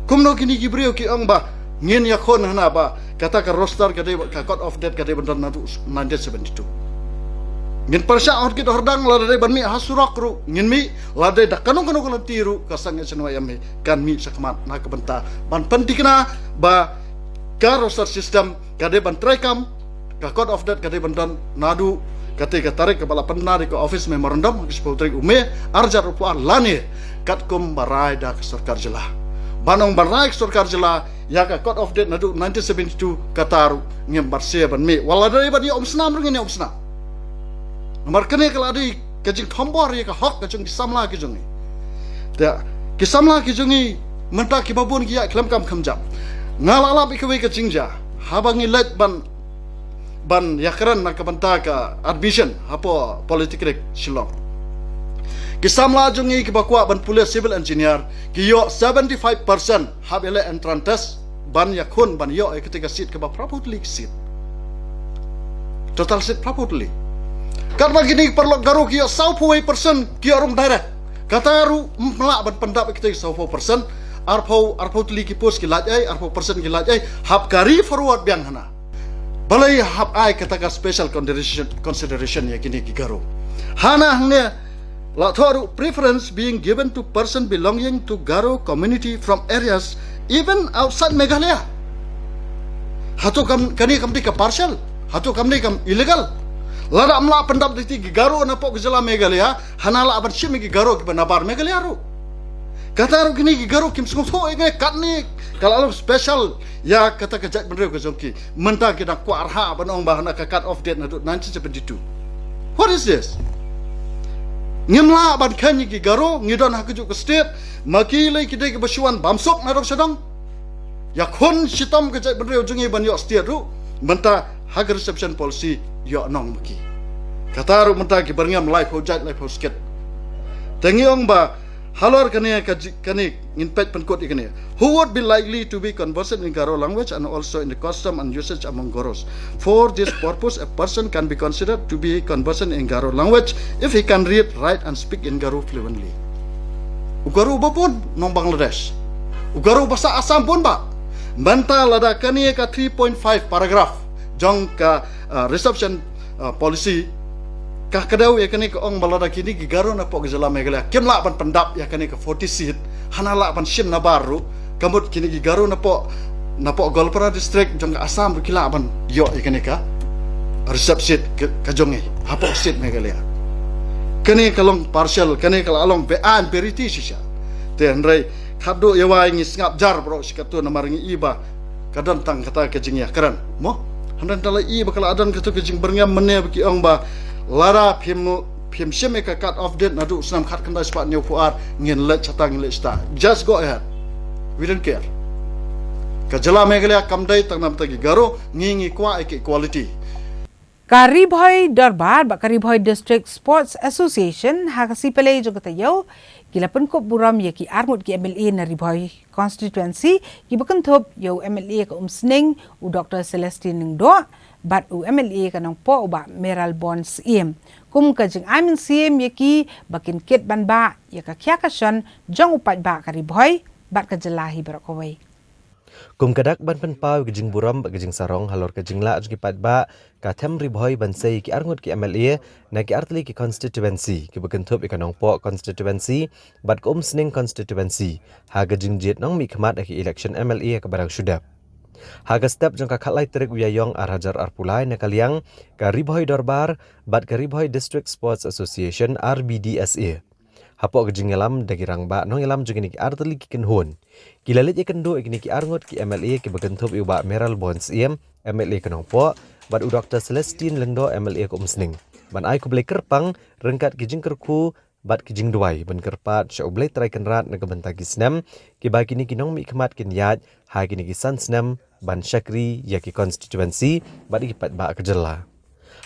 Kumno kine ki briew ki ong ba ngin ïakhun hana ba kata ka roster ka dei, ka cut off date ka dei ban don naduh nineteen seventy-two. Ngin pyrshah hor kit hor dang, lada dei ban mih ha surok ruh ngin mih, lada dei da kano kano ka lynti ruh ka seng H N Y M hi kan mih shakhmat na ka bynta ban pynthikna ba ka roster system ka dei ban treikam, ka code of debt ka dei ban don naduh kata ka tarik kaba la pynbna da ka office memorandum ha ka shiphew tarik u May arhajar arphew ar lane katkum ba rai da ka sorkar jylla. Ban ong ba rai ka sorkar jylla ïa ka code of debt naduh nineteen seventy-two kata ruh ngim barshe ban mih. Wat lada dei ban ïa umsnam ruh ngin ïa umsnam. Namar kane ka la dei ka jingthombor ïa ka hok ka jong ki samla ki jong ngi. Te ki samla ki jong ngi mynta kiba bun ki ïaid khlem kam khlem jam. Nga la lap ïa kawei ka jingjia haba ngi leit ban ban ïakren na ka bynta ka admission hapoh Polytechnic Shillong. Ki samla jong ngi kiba kwah ban pule civil engineer ki ïoh seventy-five percent hap ïaleh entrance test ban ïakhun ban ïoh ïa kata ka seat kaba phraphew tylli ki seat. Total seat phraphew tylli. Katba kine ki paralok Garo ki ïoh sawphew percent ki ïoh rung direct. Kata ruh ym lah ban pyndap ïa kata ki sawphew percent. Arphew, arphew tylli ki post ki lait ei, arphew percent ki lait ei. Hap carry forward biang hana. Balei hap ai kata ka special consideration, consideration ïa kine ki Garo. Hana hangne la thoh ruh preference being given to person belonging to Garo community from areas even outside Meghalaya. Hato kam, kane kam dei ka partial? Hato kam dei kam illegal? Lada ym lah pyndap da kine ki Garo napoh ka jylla Meghalaya, hana lah ban shim ïa ki Garo kiba nabar Meghalaya ruh. Kata ruh kine ki Garo kim sngewthuh ïa kane, katne ka la long special ïa kata ka jaitbynriew ka jong ki. Mynta ki dang kwah arha ban ong ba hana ka cut off date naduh nineteen seventy-two. What is this? Ngim lah ban kheiñ ïa ki Garo, ngi don ha kajuh ka state, ma ki lei ki dei kiba shu wan bamsuk na dong sha dong. Ïakhun shitom ka jaitbynriew jong ngi ban ïoh state ruh, mynta ha ka reservation policy ïoh nong ma ki. Kata ruh mynta ki byrngem laiphew jait laiphew skit. Te ngi ong ba halor kane ka ji-, kane ngin peit pynkut ïa kane. Who would be likely to be conversant in Garo language and also in the custom and usage among Garos? For this purpose, a person can be considered to be conversant in Garo language if he can read, write and speak in Garo fluently. U Garo uba bun nong Bangladesh. U Garo uba sah Assam bun bah. Mynta lada kane ka three point five paragraph jong ka, uh, reservation, uh, policy, ka kdew ïa kane ka ong ba lada kine ki Garo napoh ka jylla Meghalaya kim lah ban pyndap ïa kane ka forty seat, hana lah ban shim nabar ruh, ka mut kine ki Garo napoh, napoh Goalpara district jong ka Assam ruh ki lah ban ïoh ïa kane ka reserve seat ka, ka jong ngi hapoh state Meghalaya. Kane ka long partial, kane ka la long beaiñ, beriti shisha. Te hynrei khatduh ïa wai ngi sngap jar baroh shi katto namar ngi i ba ka don tang kata ka jingïakren mo. Hynrei da la i ba ka la don kata ka jingbyrngem mynne ba ki ong ba lada phim, phim shim ïa ka cut off date naduh snem khatkhyndai spah hynñiewphew ar, ngin leit shata, ngin leit shata. Just go ahead. We don't care. Ka jylla Meghalaya kam dei tang namar ki Garo, ngi, ngi kwah ïa ka equality. Ka Ri Bhoi Dorbar bad ka Ri Bhoi District Sports Association ha ka sngi Palei jong ka taïew ki la pynkup burom ïa ki arngut ki M L A na Ri Bhoi constituency kiba kynthup ïa u M L A ka Umsning u Doctor Celestine Lyngdoh bad u M L A ka Nongpoh u Bah Mayralborn Syiem kum ka jingai mynsiem ïa ki ba kin kit ban bah ïa ka khia ka shon jong u paidbah ka Ri Bhoi bad ka jylla hi baroh kawei. Kum ka dak ban pynpaw ïa ka jingburom bad ka jingsarong halor ka jinglah jong ki paidbah, ka them Ri Bhoi ban sei ïa ki arngut ki M L A na ki artylli ki constituency kiba kynthup ïa ka Nongpoh constituency bad ka Umsning constituency ha ka jingjied nongmihkhmat ha ka election M L A kaba dang shu dep. Ha ka step jong ka khatlai tarik u Ïaïong arhajar arphew lai na ka liang ka Ri Bhoi Dorbar bad ka Ri Bhoi District Sports Association, R B D S A, hapoh ka jingïalam da ki rangbah nongïalam jong kine ki artylli ki kynhun, ki la leit ïakynduh ïa kine ki arngut ki M L A kiba kynthup ïa u Bah Mayralborn Syiem, M L A ka Nongpoh, bad u Doctor Celestine Lyngdoh, M L A ka Umsning, ban ai khublei kyrpang ryngkat ki jingkyrkhu bad ki jingduwai ban kyrpad sha U Blei Trai Kynrad na ka bynta ki snem kiba kine ki nongmihkhmat kin ïaid ha kine ki san snem ban shakri ïa ki constituency bad ïa ki paidbah ka jylla.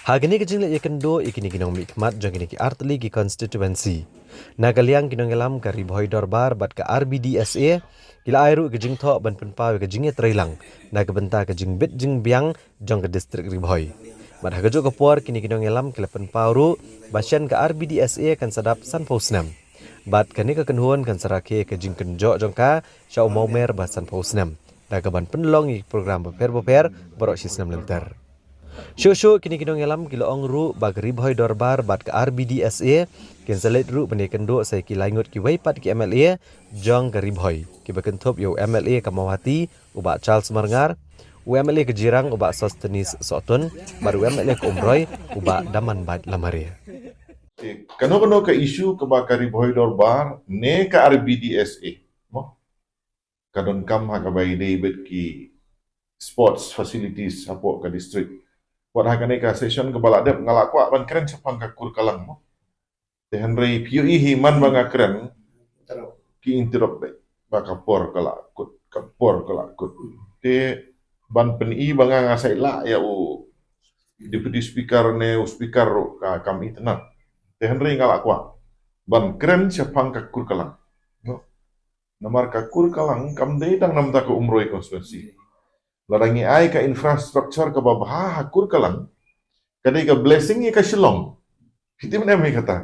Ha kane ka jingleit ïakynduh ïa kine ki nongmihkhmat jong kine ki artylli ki constituency, na ka liang ki nongïalam ka Ri Bhoi Dorbar bad ka R B D S A ki la ai ruh ka jingthoh ban pynpaw ïa ka jingïatreilang na ka bynta ka jingbit jingbiang jong ka district Ri Bhoi. Bad ha kajuh ka por kine ki nongïalam ki la pynpaw ruh ba shen ka R B D S A kan sa dap sanphew snem bad kane ka kynhun kan sa rakhe ïa ka jingkynjoh jong ka sha u mawmer ba sanphew snem da kaban pynlong ïa ki program bapher bapher baroh shi snem lynter. Shuh shuh kine ki nongïalam ki la ong ruh ba ka Ri Bhoi Dorbar bad ka R B D S A kin sa leit ruh ban ïakynduh sa ïa ki lai ngut kiwei pat ki M L A jong ka Ri Bhoi, kiba kynthup ïa u M L A ka Mawhati u Bah Charles Marngar, u M L A ka Jirang u Bah Sosthenes Sohtun, bad u M L A ka Umroi u Bah Damanbait Lamare. Kano kano ka issue kaba ka Ri Bhoi Dorbar ne ka R B D S A, mo, ka donkam ha kaba ïadei bad ki sports facilities hapoh ka district. Wat ha kane ka session kaba la dep nga la kwah ban kren shaphang ka Kurkalang, mo. Te hynrei phi ïohi hi man ba nga kren ki interrupt beit ba ka por ka la kut, ka por ka la kut. Te ban pyni ba nga nga sa ïa lah ïa u deputy speaker ne u speaker ruh ka kam itynnad. Te hynrei nga la kwah ban kren shaphang ka Kurkalang. No. Namar ka Kurkalang kam dei tang namar ka Umroi constituency. Lada ngi ai ka infrastructure kaba bha ha Kurkalang, ka dei ka blessing ïa ka Shillong. Phi tip ne em ïa kata?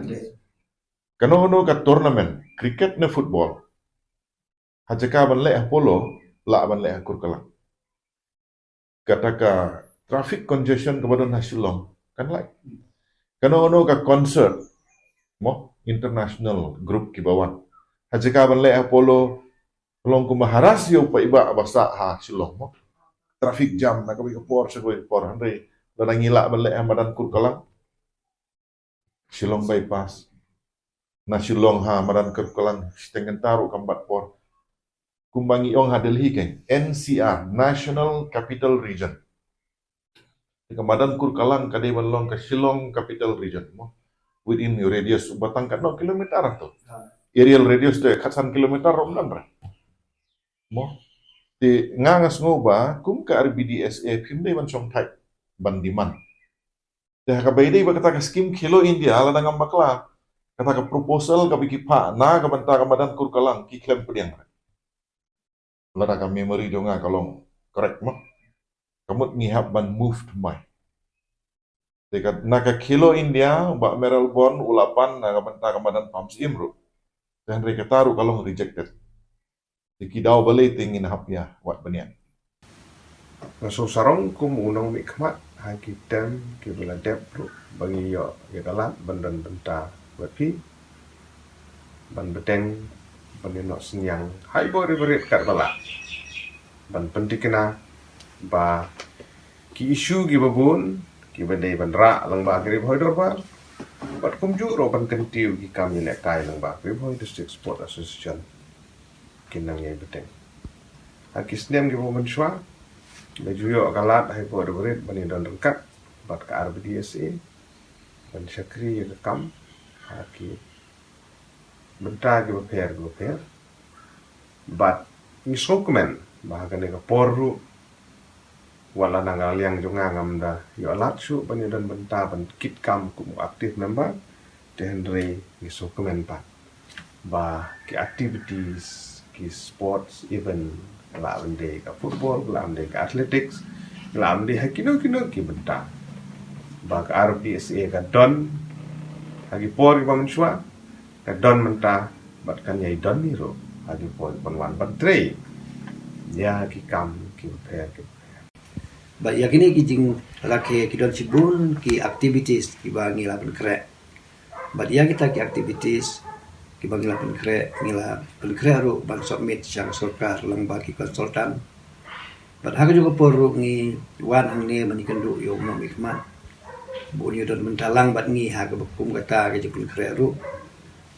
Kano kano ka tournament cricket ne football, ha jaka ban leh ha Polo, lah ban leh ha Kurkalang. Kata ka traffic congestion kaba don ha Shillong kan lait. Kano kano ka concert, mo, international group kiba wan, ha jaka ban leh ha Polo, long kumba harass ïa u paidbah ba sah ha Shillong, mo. Traffic jam na kawei ka por sha kawei ka por. Hynrei lada ngi lah ban leh ha madan Kurkalang, Shillong bypass, na Shillong ha madan Kurkalang, shiteng kynta ruh kam bat por. Kumba ngi ong ha Delhi, ka N C R, National Capital Region. Ka madan Kurkalang ka dei ban long ka Shillong Capital Region, mo. Within radius uba tang katno kilometer to. Aerial radius to khatsan kilometer ruh ym don re, mo. Te nga nga sngew ba kum ka R B D S A phim dei ban shong thait ban demand. Te ha kaba ïadei bad kata ka skim Khelo India, lada ngam bakla, kata ka proposal kaba ki phah na ka bynta ka madan Kurkalang ki khlem pdiang. Lada ka memory jong nga ka long correct, mo, ka mut ngi hap ban move to mai. Te ka, na ka Khelo India, Bah Mayralborn u la pan na ka bynta ka madan Pahamsyiem ruh. Te hynrei kata ruh ka long rejected. Te ki daw balei te ngin hap ïa wad bniah. Nga sngewsarong kum u nongmihkhmat ha ki term kiba la dep ruh ba ngi ïoh ïa ka lad ban don bynta bad phi, ban bteng, ban ïa noh synñiang ha i bor i barit katba lah, ban pynthikna ba ki issue kiba bun kiba dei ban rah lyngba ka Ri Bhoi Dorbar, bad kumjuh ruh ban kyntiew ki kam ïalehkai lyngba ka Ri Bhoi District Sport Association kin nang ïai bteng. Ha ki snem kiba mynshuwa, la ju ïoh ka lad ha i bor i barit ban ïa don ryngkat bad ka R B D S A ban shakri ïa ka kam ha ki bynta kiba pher kiba pher. Bad ngi sngewkmen ba ha kane ka por ruh, wat la na ka liang jong nga ngam da ïoh lad shuh ban ïa don bynta ban kit kam kum u active member, te hynrei ngi sngewkmen pat ba ki activities, ki sports event, ka lah ban dei ka football, ka lah ban dei ka athletics, ka lah ban dei ha kino kino ki bynta, ba ka R B D S A ka don ha ki por kiba mynshuwa, ka don mynta, bad kan ïai don hi ruh ha ki por kiban wan ban trei ïa ki kam kiba pher kiba pher. Bad ïa kine ki jingrakhe ki don shibun ki activities kiba ngi la pynkhreh. Bad ïa kita ki activities kiba ngi la pynkhreh, ngi la pynkhreh ruh ban submit sha ka sorkar lyngba ki consultant. Bad ha kajuh ka por ruh ngi wan hangne ban ïakynduh ïa u nongmihkhmat ba un ïa don bynta lang bad ngi ha kaba kum kata ka jingpynkhreh ruh.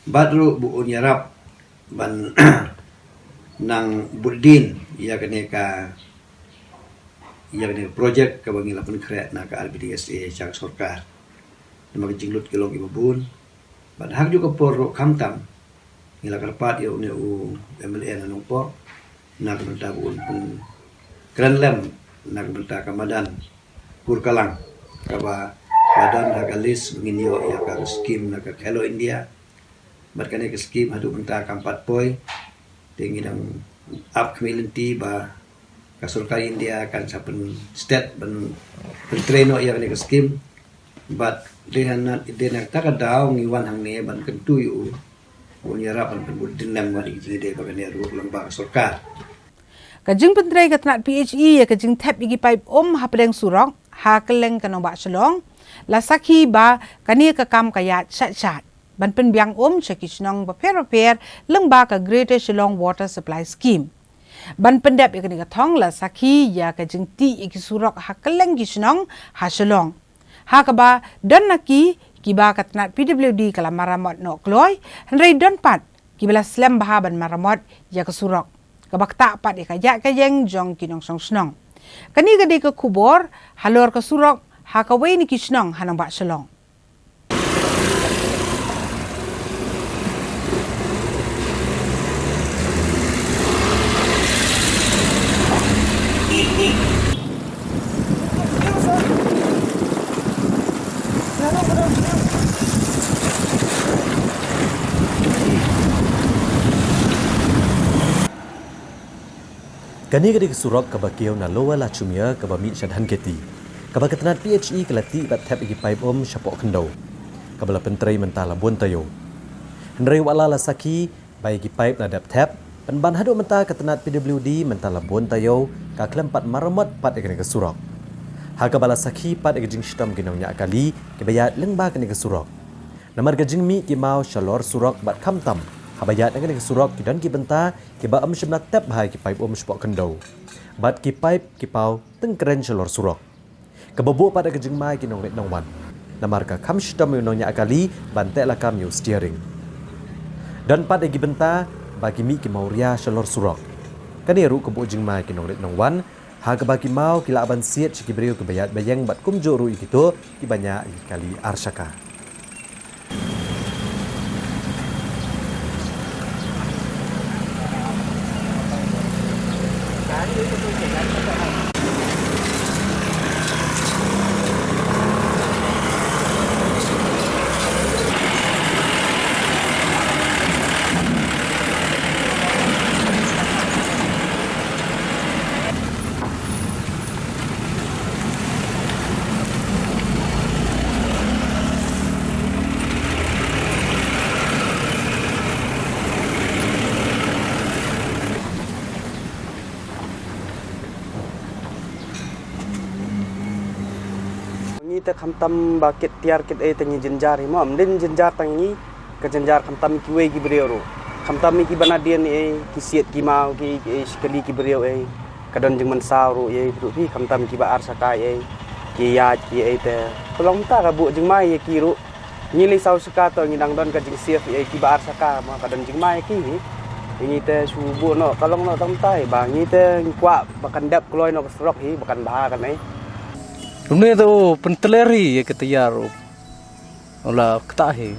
Bad ruh ba un ïarap ban nang bud dien ïa kane ka, ïa kane ka project kaba ngi la pynkhreh na ka R B D S A sha ka sorkar. Namar ka jinglut ka long kiba bun. Bad ha kajuh ka por ruh khamtam ngi la kyrpad ïa une u M L A na Nongpoh na ka bynta ba un pynkren lem na ka bynta ka madan Kurkalang kaba la don ha ka list ba ngin ïoh ïa ka skim na ka Khelo India. Bad kane ka skim haduh mynta kam pat poi. Te ngi dang ap khmih lynti ba ka sorkar India kan sa pynstet ban pyntrei noh ïa kane ka skim. Bad dei na, dei na kata ka daw ngi wan hangne ban kyntu ïa u, un ïarap ban pynbud dien lem wat ïa ki jingïadei bad kane ruh lyngba ka sorkar. Ka jingpyntrei ka tnat P H E ïa ka jingthep ïa ki paip um hapdeng surok ha kylleng ka nongbah Shillong, la sakhi ba kane ka kam ka ïaid shat shat ban pynbiang um sha ki shnong bapher bapher lyngba ka Greater Shillong Water Supply Scheme. Ban pyndep ïa kane ka thong la sakhi ïa ka jingtih ïa ki surok ha kylleng ki shnong ha Shillong, ha kaba don na ki kiba ka tnat P W D ka la maramot noh kloi, hynrei don pat kiba la slem bha ban maramot ïa ka surok, kaba ktah pat ïa ka ïaid ka ïeng jong ki nongshong shnong. Kane ka dei ka khubor halor ka surok ha kawei na ki shnong ha nongbah Shillong. Kane ka dei ka surok kaba kiew na Lower Lachumia kaba mih sha Dhankheti, kaba ka tnat P H E ka la tih bad thep ïa ki paip um shapoh khyndew, kaba la pyntrei mynta la bun taïew. Hynrei wat la la sakhi ba ïa ki paip la dep thep, pynban haduh mynta ka tnat P W D mynta la bun taïew ka khlem pat maramot pat ïa kane ka surok, ha kaba la sakhi pat ïa ka jingshitom ki nongñiah kali kiba ïaid lyngba kane ka surok. Namar ka jingmih ki maw shalor surok bad khamtam haba ïaid na kane ka surok ki don ki bynta kiba ym shym la tep bha ïa ki paip um shapoh khyndew, bad ki paip ki paw tyngkren shalor surok, kaba buh pat ïa ka jingma ïa ki nongrit nongwan. Namar ka kham shitom ïa u nongñiah kali ban teh lakam ïa u steering. Don pat ïa ki bynta ba ki mih ki mawria shalor surok. Kane ruh ka buh jingma ïa ki nongrit nongwan, ha kaba ki maw ki lah ban siat sha ki briew kiba ïaid ba ïeng bad kumjuh ruh ïa kito kiba ñiah ïa ki kali ar shaka. Ngi te khamtam ba kit tiar kit ei te ngi jynjar hi mo, ym dei jynjar tang ngi, ka jynjar khamtam kiwei ki briew ruh. Khamtam ïa ki ba na dien ei, ki siat ki maw ki, ki ei shi kali ki briew ei. Ka don jingmynsaw ruh ei ruh phi, khamtam ki ba ar shaka ei, ki ïaid ki ei te. Ka long ta ka buh jingma ïa ki ruh. Ngi lei saw shaka to ngi dang don ka jingshift ei ki ba ar shaka ma ka don jingma ïa ki hi. Ngi te shu buh noh ka long noh tang tai ba ngi te ngi kwah ba kan dep kloi noh ka surok hi ba kan bha kan ei. Kumne to pyntler hi ïa ka tiar u. Ula ktah hi.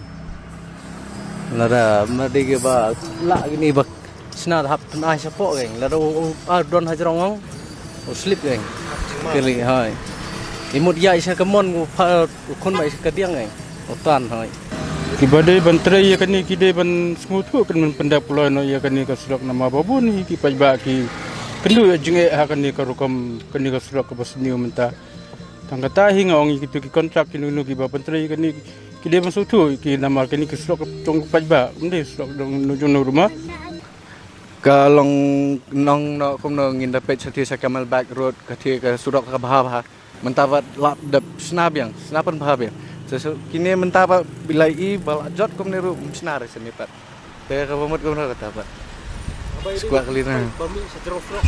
Lada ma dei ki ba lah kini ba Shna da hap tynai shapoh keng, lada u, u, ar don hajrong ong, u slip keng. Kili, hoi. I mut ïa i sha ka mon, u pha, u khun ba i sha ka diang keng. U tan, hoi. Kiba dei ban trei ïa kane ki dei ban sngewthuh kan ban pyndep kloi noh ïa kane ka surok namar ba bun hi ki paidbah ki kynduh ïa jingeh ha kane ka rukom kane ka surok kaba sniew mynta. Tang kata hi nga ong ïa kitu ki kontrak kino kino kiba pyntrei ïa kane ki dei ban sngewthuh ïa ki namar kane ka surok jong ki paidbah, ym dei surok jong no jong no ruh ma. Ka long nong no kumno ngin da peit sha thie sha Camelback Road ka thie ka surok ka bha bha. Mynta ba la dep shna biang, shna pynbha biang. Sa, sa, kine mynta ba bilai i ba la jot kumne ruh ym shna re sini pat. Te kaba mut kumno kata pat. Skwak kali na. Ba mih sha jrong surok.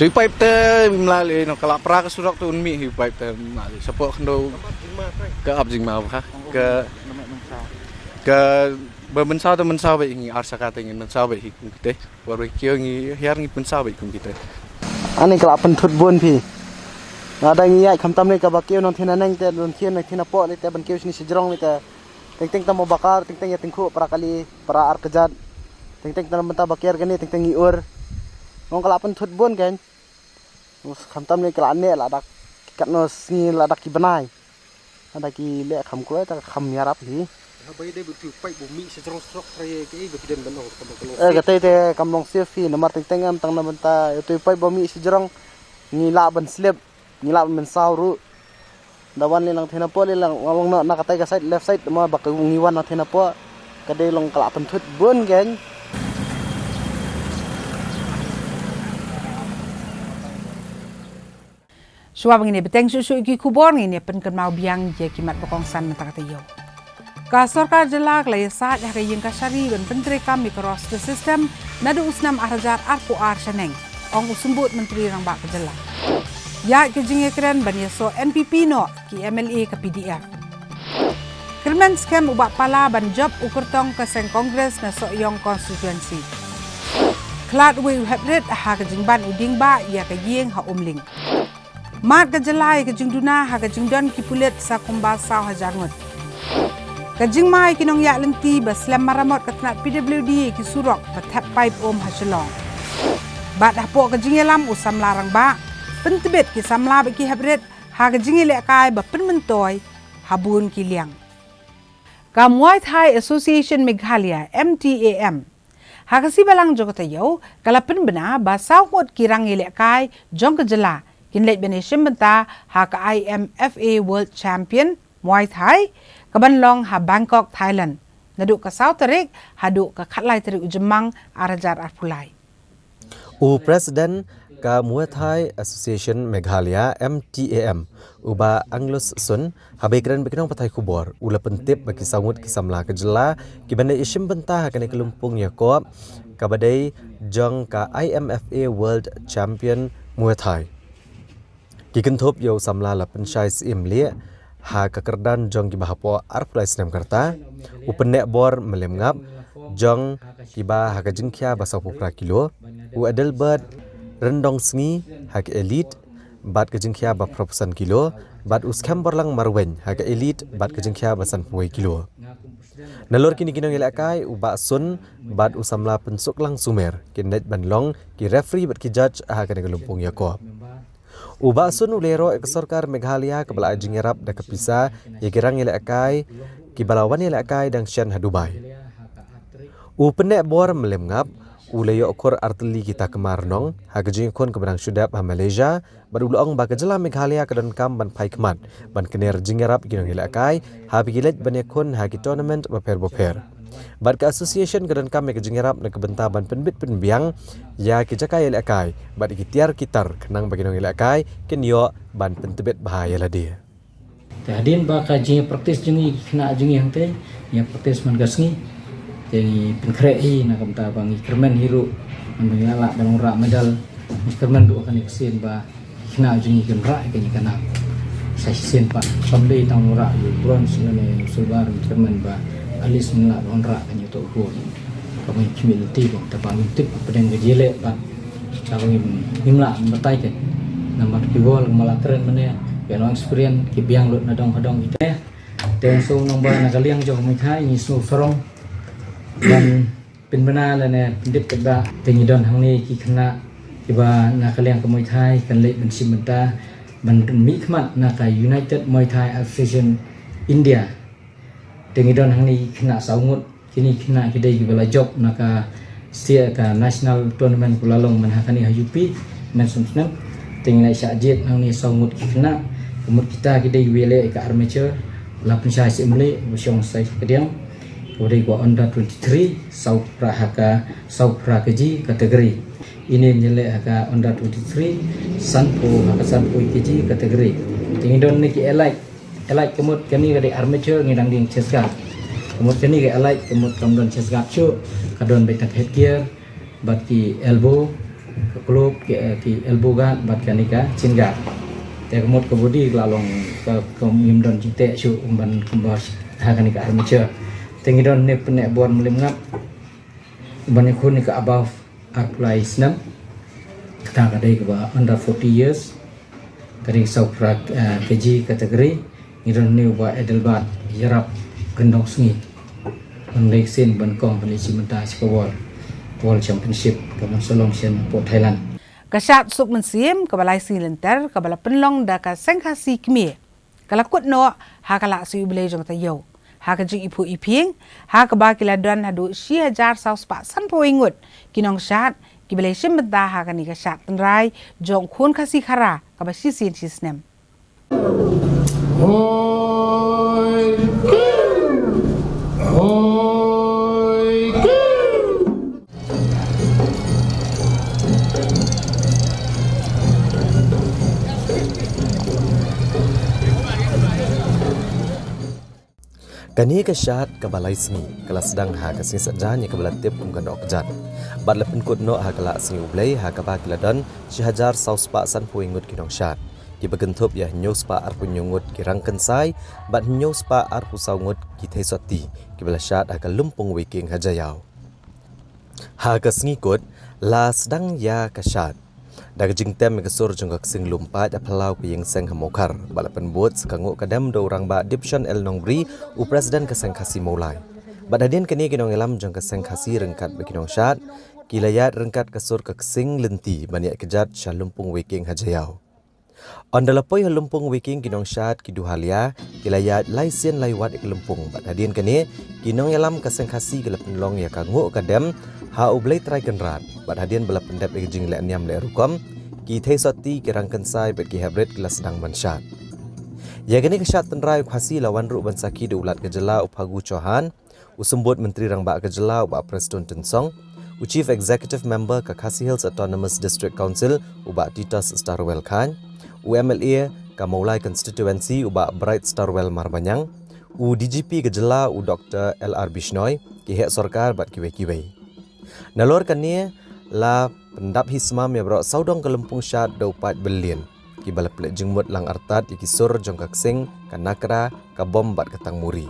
Tu i paip te mla le no ka la pra ka surok tu un mih hi paip te mla le. Shapoh khyndew ka ap jingma bha. Ka, ka ba mynsaw te mynsaw bha hi ngi ar shaka te ngin mynsaw bha hi kum kite. War ba kiew ngi hiar ngi pynsaw bha hi kum kite. Ani ka la pynthut bun phi. Lada ngi ïaid khamtam ne kaba kiew nongthian naneng te nongthian nongthian hapoh ne te ban kiew shini sha jrong ne te. Teng teng tang mo bakar, teng teng ïa tyngkhuh para kali, para ar kjat. Teng teng tang mynta ba kiar kane, teng teng ngi ur. Ngong ka la pynthut bun kein. Khamtam ne ka la ne la dak. Katno sngi la dak ki bnai. Lada ki leh kham kloi ta kham ïarap hi. Haba ïadei bad tu paip ba mih sha jrong surok trai kaei ba ki don ban ong kaba ka long safe. Eh, katei te kam long safe hi, namar teng teng em tang na mynta ïa tu paip ba mih sha jrong. Ngi lah ban slip, ngi lah ban mynsaw ruh. Da wan lei lang thina poh lei lang, lang, lang na, na katai ka side, left side, ma ba ka ngi wan na thina poh. Ka dei long ka la pynthut bun kein. Shuwa ba ngin ïa bteng shuh shuh ïa ki khubor, ngin ïa pynkynmaw biang ïa ki mat ba kongsan mynta ka taïew. Ka sorkar jylla ka la ïasaid ha ka ïing kashari ban pyntreikam ïa ka roster system naduh u snem ar hajar arphew ar shaneng, ong u Symbud Myntri Rangbah ka jylla. Ïaid ka jingïakren ban ïasoh N P P noh ki M L A ka P D F. Kyrmen skhem u Bah Pala ban jop u kyrtong ka seng Congress na Sohiong Constituency. Khlad uwei u heprit ha ka jingban u dieng bah ïa ka ïing ha Umling. Mad ka jylla ïa ka jingduna ha ka jingdon ki pulit sa kumba saw hajar ngut. Ka jingma ïa ki nongïaid lynti ba slem maramot ka tnat P W D ïa ki surok ba thep paip um ha Shillong. Bad hapoh ka jingïalam u samla rangbah, pyntbit ki samla bad ki heprit ha ka jingïalehkai ba pynmyntoi ha bun ki liang. Ka Muay Thai Association Meghalaya, M T A M, ha ka sngi Balang jong ka taïew, ka la pynbna ba saw ngut ki rangïalehkai jong ka jylla kin leit ban ïashim bynta ha ka I M F A World Champion Muay Thai, ka ban long ha Bangkok, Thailand, naduh ka saw tarik haduh ka khatlai tarik u Jymmang ar hajar arphew lai. U President ka Muay Thai Association Meghalaya, M T A M, u Bah Angus Sun, haba ïakren bad ki nongpathai khubor, u la pyntip ba ki saw ngut ki samla ka jylla ki ban ïashim bynta ha kane ka lympung ïakop kaba dei jong ka I M F A World Champion Muay Thai. Ki kynthup ïa u samla la pynshai siem lieh ha ka kyrdan jong kiba hapoh arphew lai snem ka rta, u pynneh bor Mylliem Ngap jong kiba ha ka jingkhia ba sawphew phra kilo, u Adelbert Ryndongsngi ha ka elite bad ka jingkhia ba phraphew san kilo, bad u Skhem Borlang Marwein ha ka elite bad ka jingkhia ba sanphew wei kilo. Nalor kine ki nongïalehkai, u Bah Sun bad u samla Pynsuklang Sumer kin leit ban long ki referee bad ki judge ha kane ka lympung ïakop. U Bah Sun u la ïaroh ïa ka sorkar Meghalaya kaba la ai jingïarap da ka pisa ïa ki rangïalehkai kiba la wan ïalehkai dang shen ha Dubai. U pynneh bor Mylliem Ngap u la ïoh khur artylli ki takma rnong ha ka jingïakhun kaba dang shu dep ha Malaysia, bad u la ong ba ka jylla Meghalaya ka donkam ban phai khmat ban kner jingïarap ïa ki nongïalehkai haba ki leit ban ïakhun ha ki tournament bapher bapher. Bad ka association ka donkam ïa ka jingïarap na ka bynta ban pynbit pynbiang ïa ki jaka ïalehkai bad ïa ki tiar ki tar khnang ba ki nongïalehkai kin ïoh ban pyntbit bha ïa lade. Te hadien ba ka jingïapractice jong ngi, ki khynnah jong ngi hangtei, ngi ïapractice man ka sngi. Te ngi pynkhreh hi na ka bynta ba ngi kyrmen hi ruh, namar ngi la lah ban wanrah medal. Ngi kyrmen ruh ha kane ka sien ba ki khynnah jong ngi kin rah ïa kane ka nam. Sa shisien pat, kam dei tang wanrah ïa u bronze lane u silver, ngi kyrmen ba at least ngin lah ban wanrah kane uto u gold. Kaba ngi khmih lynti, kaba ngim tip hapdeng ka jingïaleh pat kaba ngim, ngim lah ban batai ken. Namar ki bol kumba la kren mynne, ki long experience, ki biang lut na dong ha dong kita. Te shu nang ba na ka liang jong ka Muay Thai ngi shu sarong ban pynbna lane pyndep katba te ngi don hangne ki khynnah kiba na ka liang ka Muay Thai kan leit ban shim bynta ban mihkhmat na ka United Muay Thai Association India. Te ngi don hangne ki khynnah saw ngut, kine ki khynnah ki dei kiba la jop na ka state, ka national tournament ba la long man ha kane ha U P, man snem snem. Te ngi la shah jied hangne saw ngut ki khynnah, ka mut kita ki dei kiba leh ka armature, la pynshai siem lieh, ba shong sa ka diang, kaba dei ka under twenty-three, saw phra ha ka, saw phra kg category. Ine ngi leh ha ka under twenty-three, sanphew ha ka sanphew kg category. Te ngi don ne ki elite, elite ka mut kane ka dei armature, ngi dang dei chest guard. Ka mut kane ka elite, ka mut kam don chest guard shuh, ka don beit tang headgear, bad ki elbow, ka club, ki, eh, ki elbow guard, bad kane ka chin guard. Te ka mut ka body ka la long ka, ka ngim don jingteh shuh, um ban kumba ha kane ka armature. Te ngi don ne pynneh bor Mylliem Ngap, ban ïakhun ne ka above arphew lai snem. Kata ka dei kaba under forty years. Ka dei saw phra, eh, kg category. Ngi don ne u Bah Adelbert Ïarap Ryndongsngi. Ban leit sien ban kong ban leit shim bynta sha ka World, World Championship kaban sa long sha hapoh Thailand. Ka shad suk mynsiem kaba lai sngi lynter kaba la pynlong da ka Seng Khasi Kmie, ka la kut noh ha ka Lah Sngi U Blei jong ka taïew, ha ka jingiphuh iphieng, ha kaba ki la don haduh shi hajar saw spah sanphew wei ngut ki nongshad kiba la shim bynta ha kane ka shad tynrai jong u khun Khasi Khara kaba shisien shi snem. Kane ka shad kaba lai sngi ka la sdang ha ka sngi Saitjaiñ ïa kaba la tip kum ka Nohkjat bad la pynkut noh ha ka Lahsngi U Blei, ha kaba ki la don shi hajar saw spah sanphew ngut ki nongshad, kiba kynthup ïa hynñiew spah arphew hynñiew ngut ki rangkynsai bad hynñiew spah arphew saw ngut ki theisotti, kiba la shad ha ka Lympung Weiking ha Jaïaw. Ha ka sngi kut la sdang ïa ka shad da ka jingtem ïa ka sur jong ka ksing lum paid ha phyllaw ka ïing seng ha Mawkhar, bad la pynbud sa ka nguh ka dem da u Rangbah Dipshan L Nongbri, u President ka Seng Khasi Mawlai. Bad hadien kane ki nongïalam jong ka Seng Khasi ryngkat bad ki nongshad ki la ïaid ryngkat ka sur ka ksing lynti ban ïaid kjat sha Lympung Weiking ha Jaïaw. Ynda la poi ha Lympung Weiking, ki nongshad ki duhalia ki la ïaid lai sien lai wat ïa ka lympung, bad hadien kane ki nongïalam ka Seng Khasi ki la pynlong ïa ka nguh ka dem ha U Blei Trai Kynrad, bad hadien ba la pyndep ïa ka jingleh niam leh rukom, ki theisotti, ki rangkynsai bad ki heprit ki la sdang ban shad. Ïa kane ka shad tynrai u Khasi la wan ruh ban sakhi da u Lat ka jylla u Phagu Chauhan, u Symbud Myntri Rangbah ka jylla u Bah Prestone Tynsong, u Chief Executive Member ka Khasi Hills Autonomous District Council u Bah Titus Starwell Chyne, u M L A ka Mawlai Constituency u Bah Bright Starwell Marbaniang, u D G P ka jylla u Doctor L R Bishnoi, ki heh sorkar bad kiwei kiwei. Nalor kane la pyndap hi smam ïa baroh sawdong ka lympung shad da u paid byllien, kiba la pynleit jingmut lang artat ïa ki sur jong ka ksing, ka nakra, ka bom bad ka tangmuri.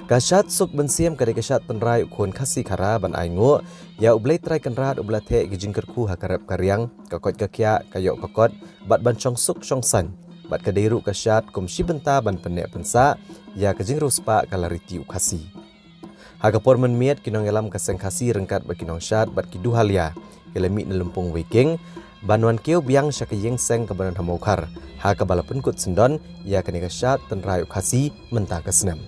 Ka shad suk mynsiem ka dei ka shad tynrai u khun Khasi Khara ban ai nguh ïa U Blei Trai Kynrad uba la theh ïa ki jingkyrkhu ha ka rep ka riang, ka koit ka khiah, ka ïoh ka kot, bad ban shong suk shong saiñ, bad ka dei ruh ka shad kum shi bynta ban pynneh pynsah ïa ka jingriewspah ka la riti u Khasi. Ha ka por mynmiet, ki nongïalam ka Seng Khasi ryngkat bad ki nongshad bad ki duhalia ki la mih na Lympung Weiking ban wan kiew biang sha ka ïing seng kaba don ha Mawkhar, ha kaba la pynkut syndon ïa kane ka shad tynrai u Khasi mynta ka snem.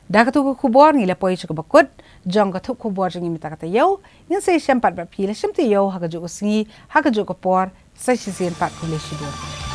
Da katu ka khubor ngi la poi sha kaba kut jong ka thup khubor jong ngi mynta ka taïew. Ngin sa ïashem pat bad phi la shim taïew ha kajuh ka sngi, ha kajuh ka por. Sa shisien pat, khublei shibun.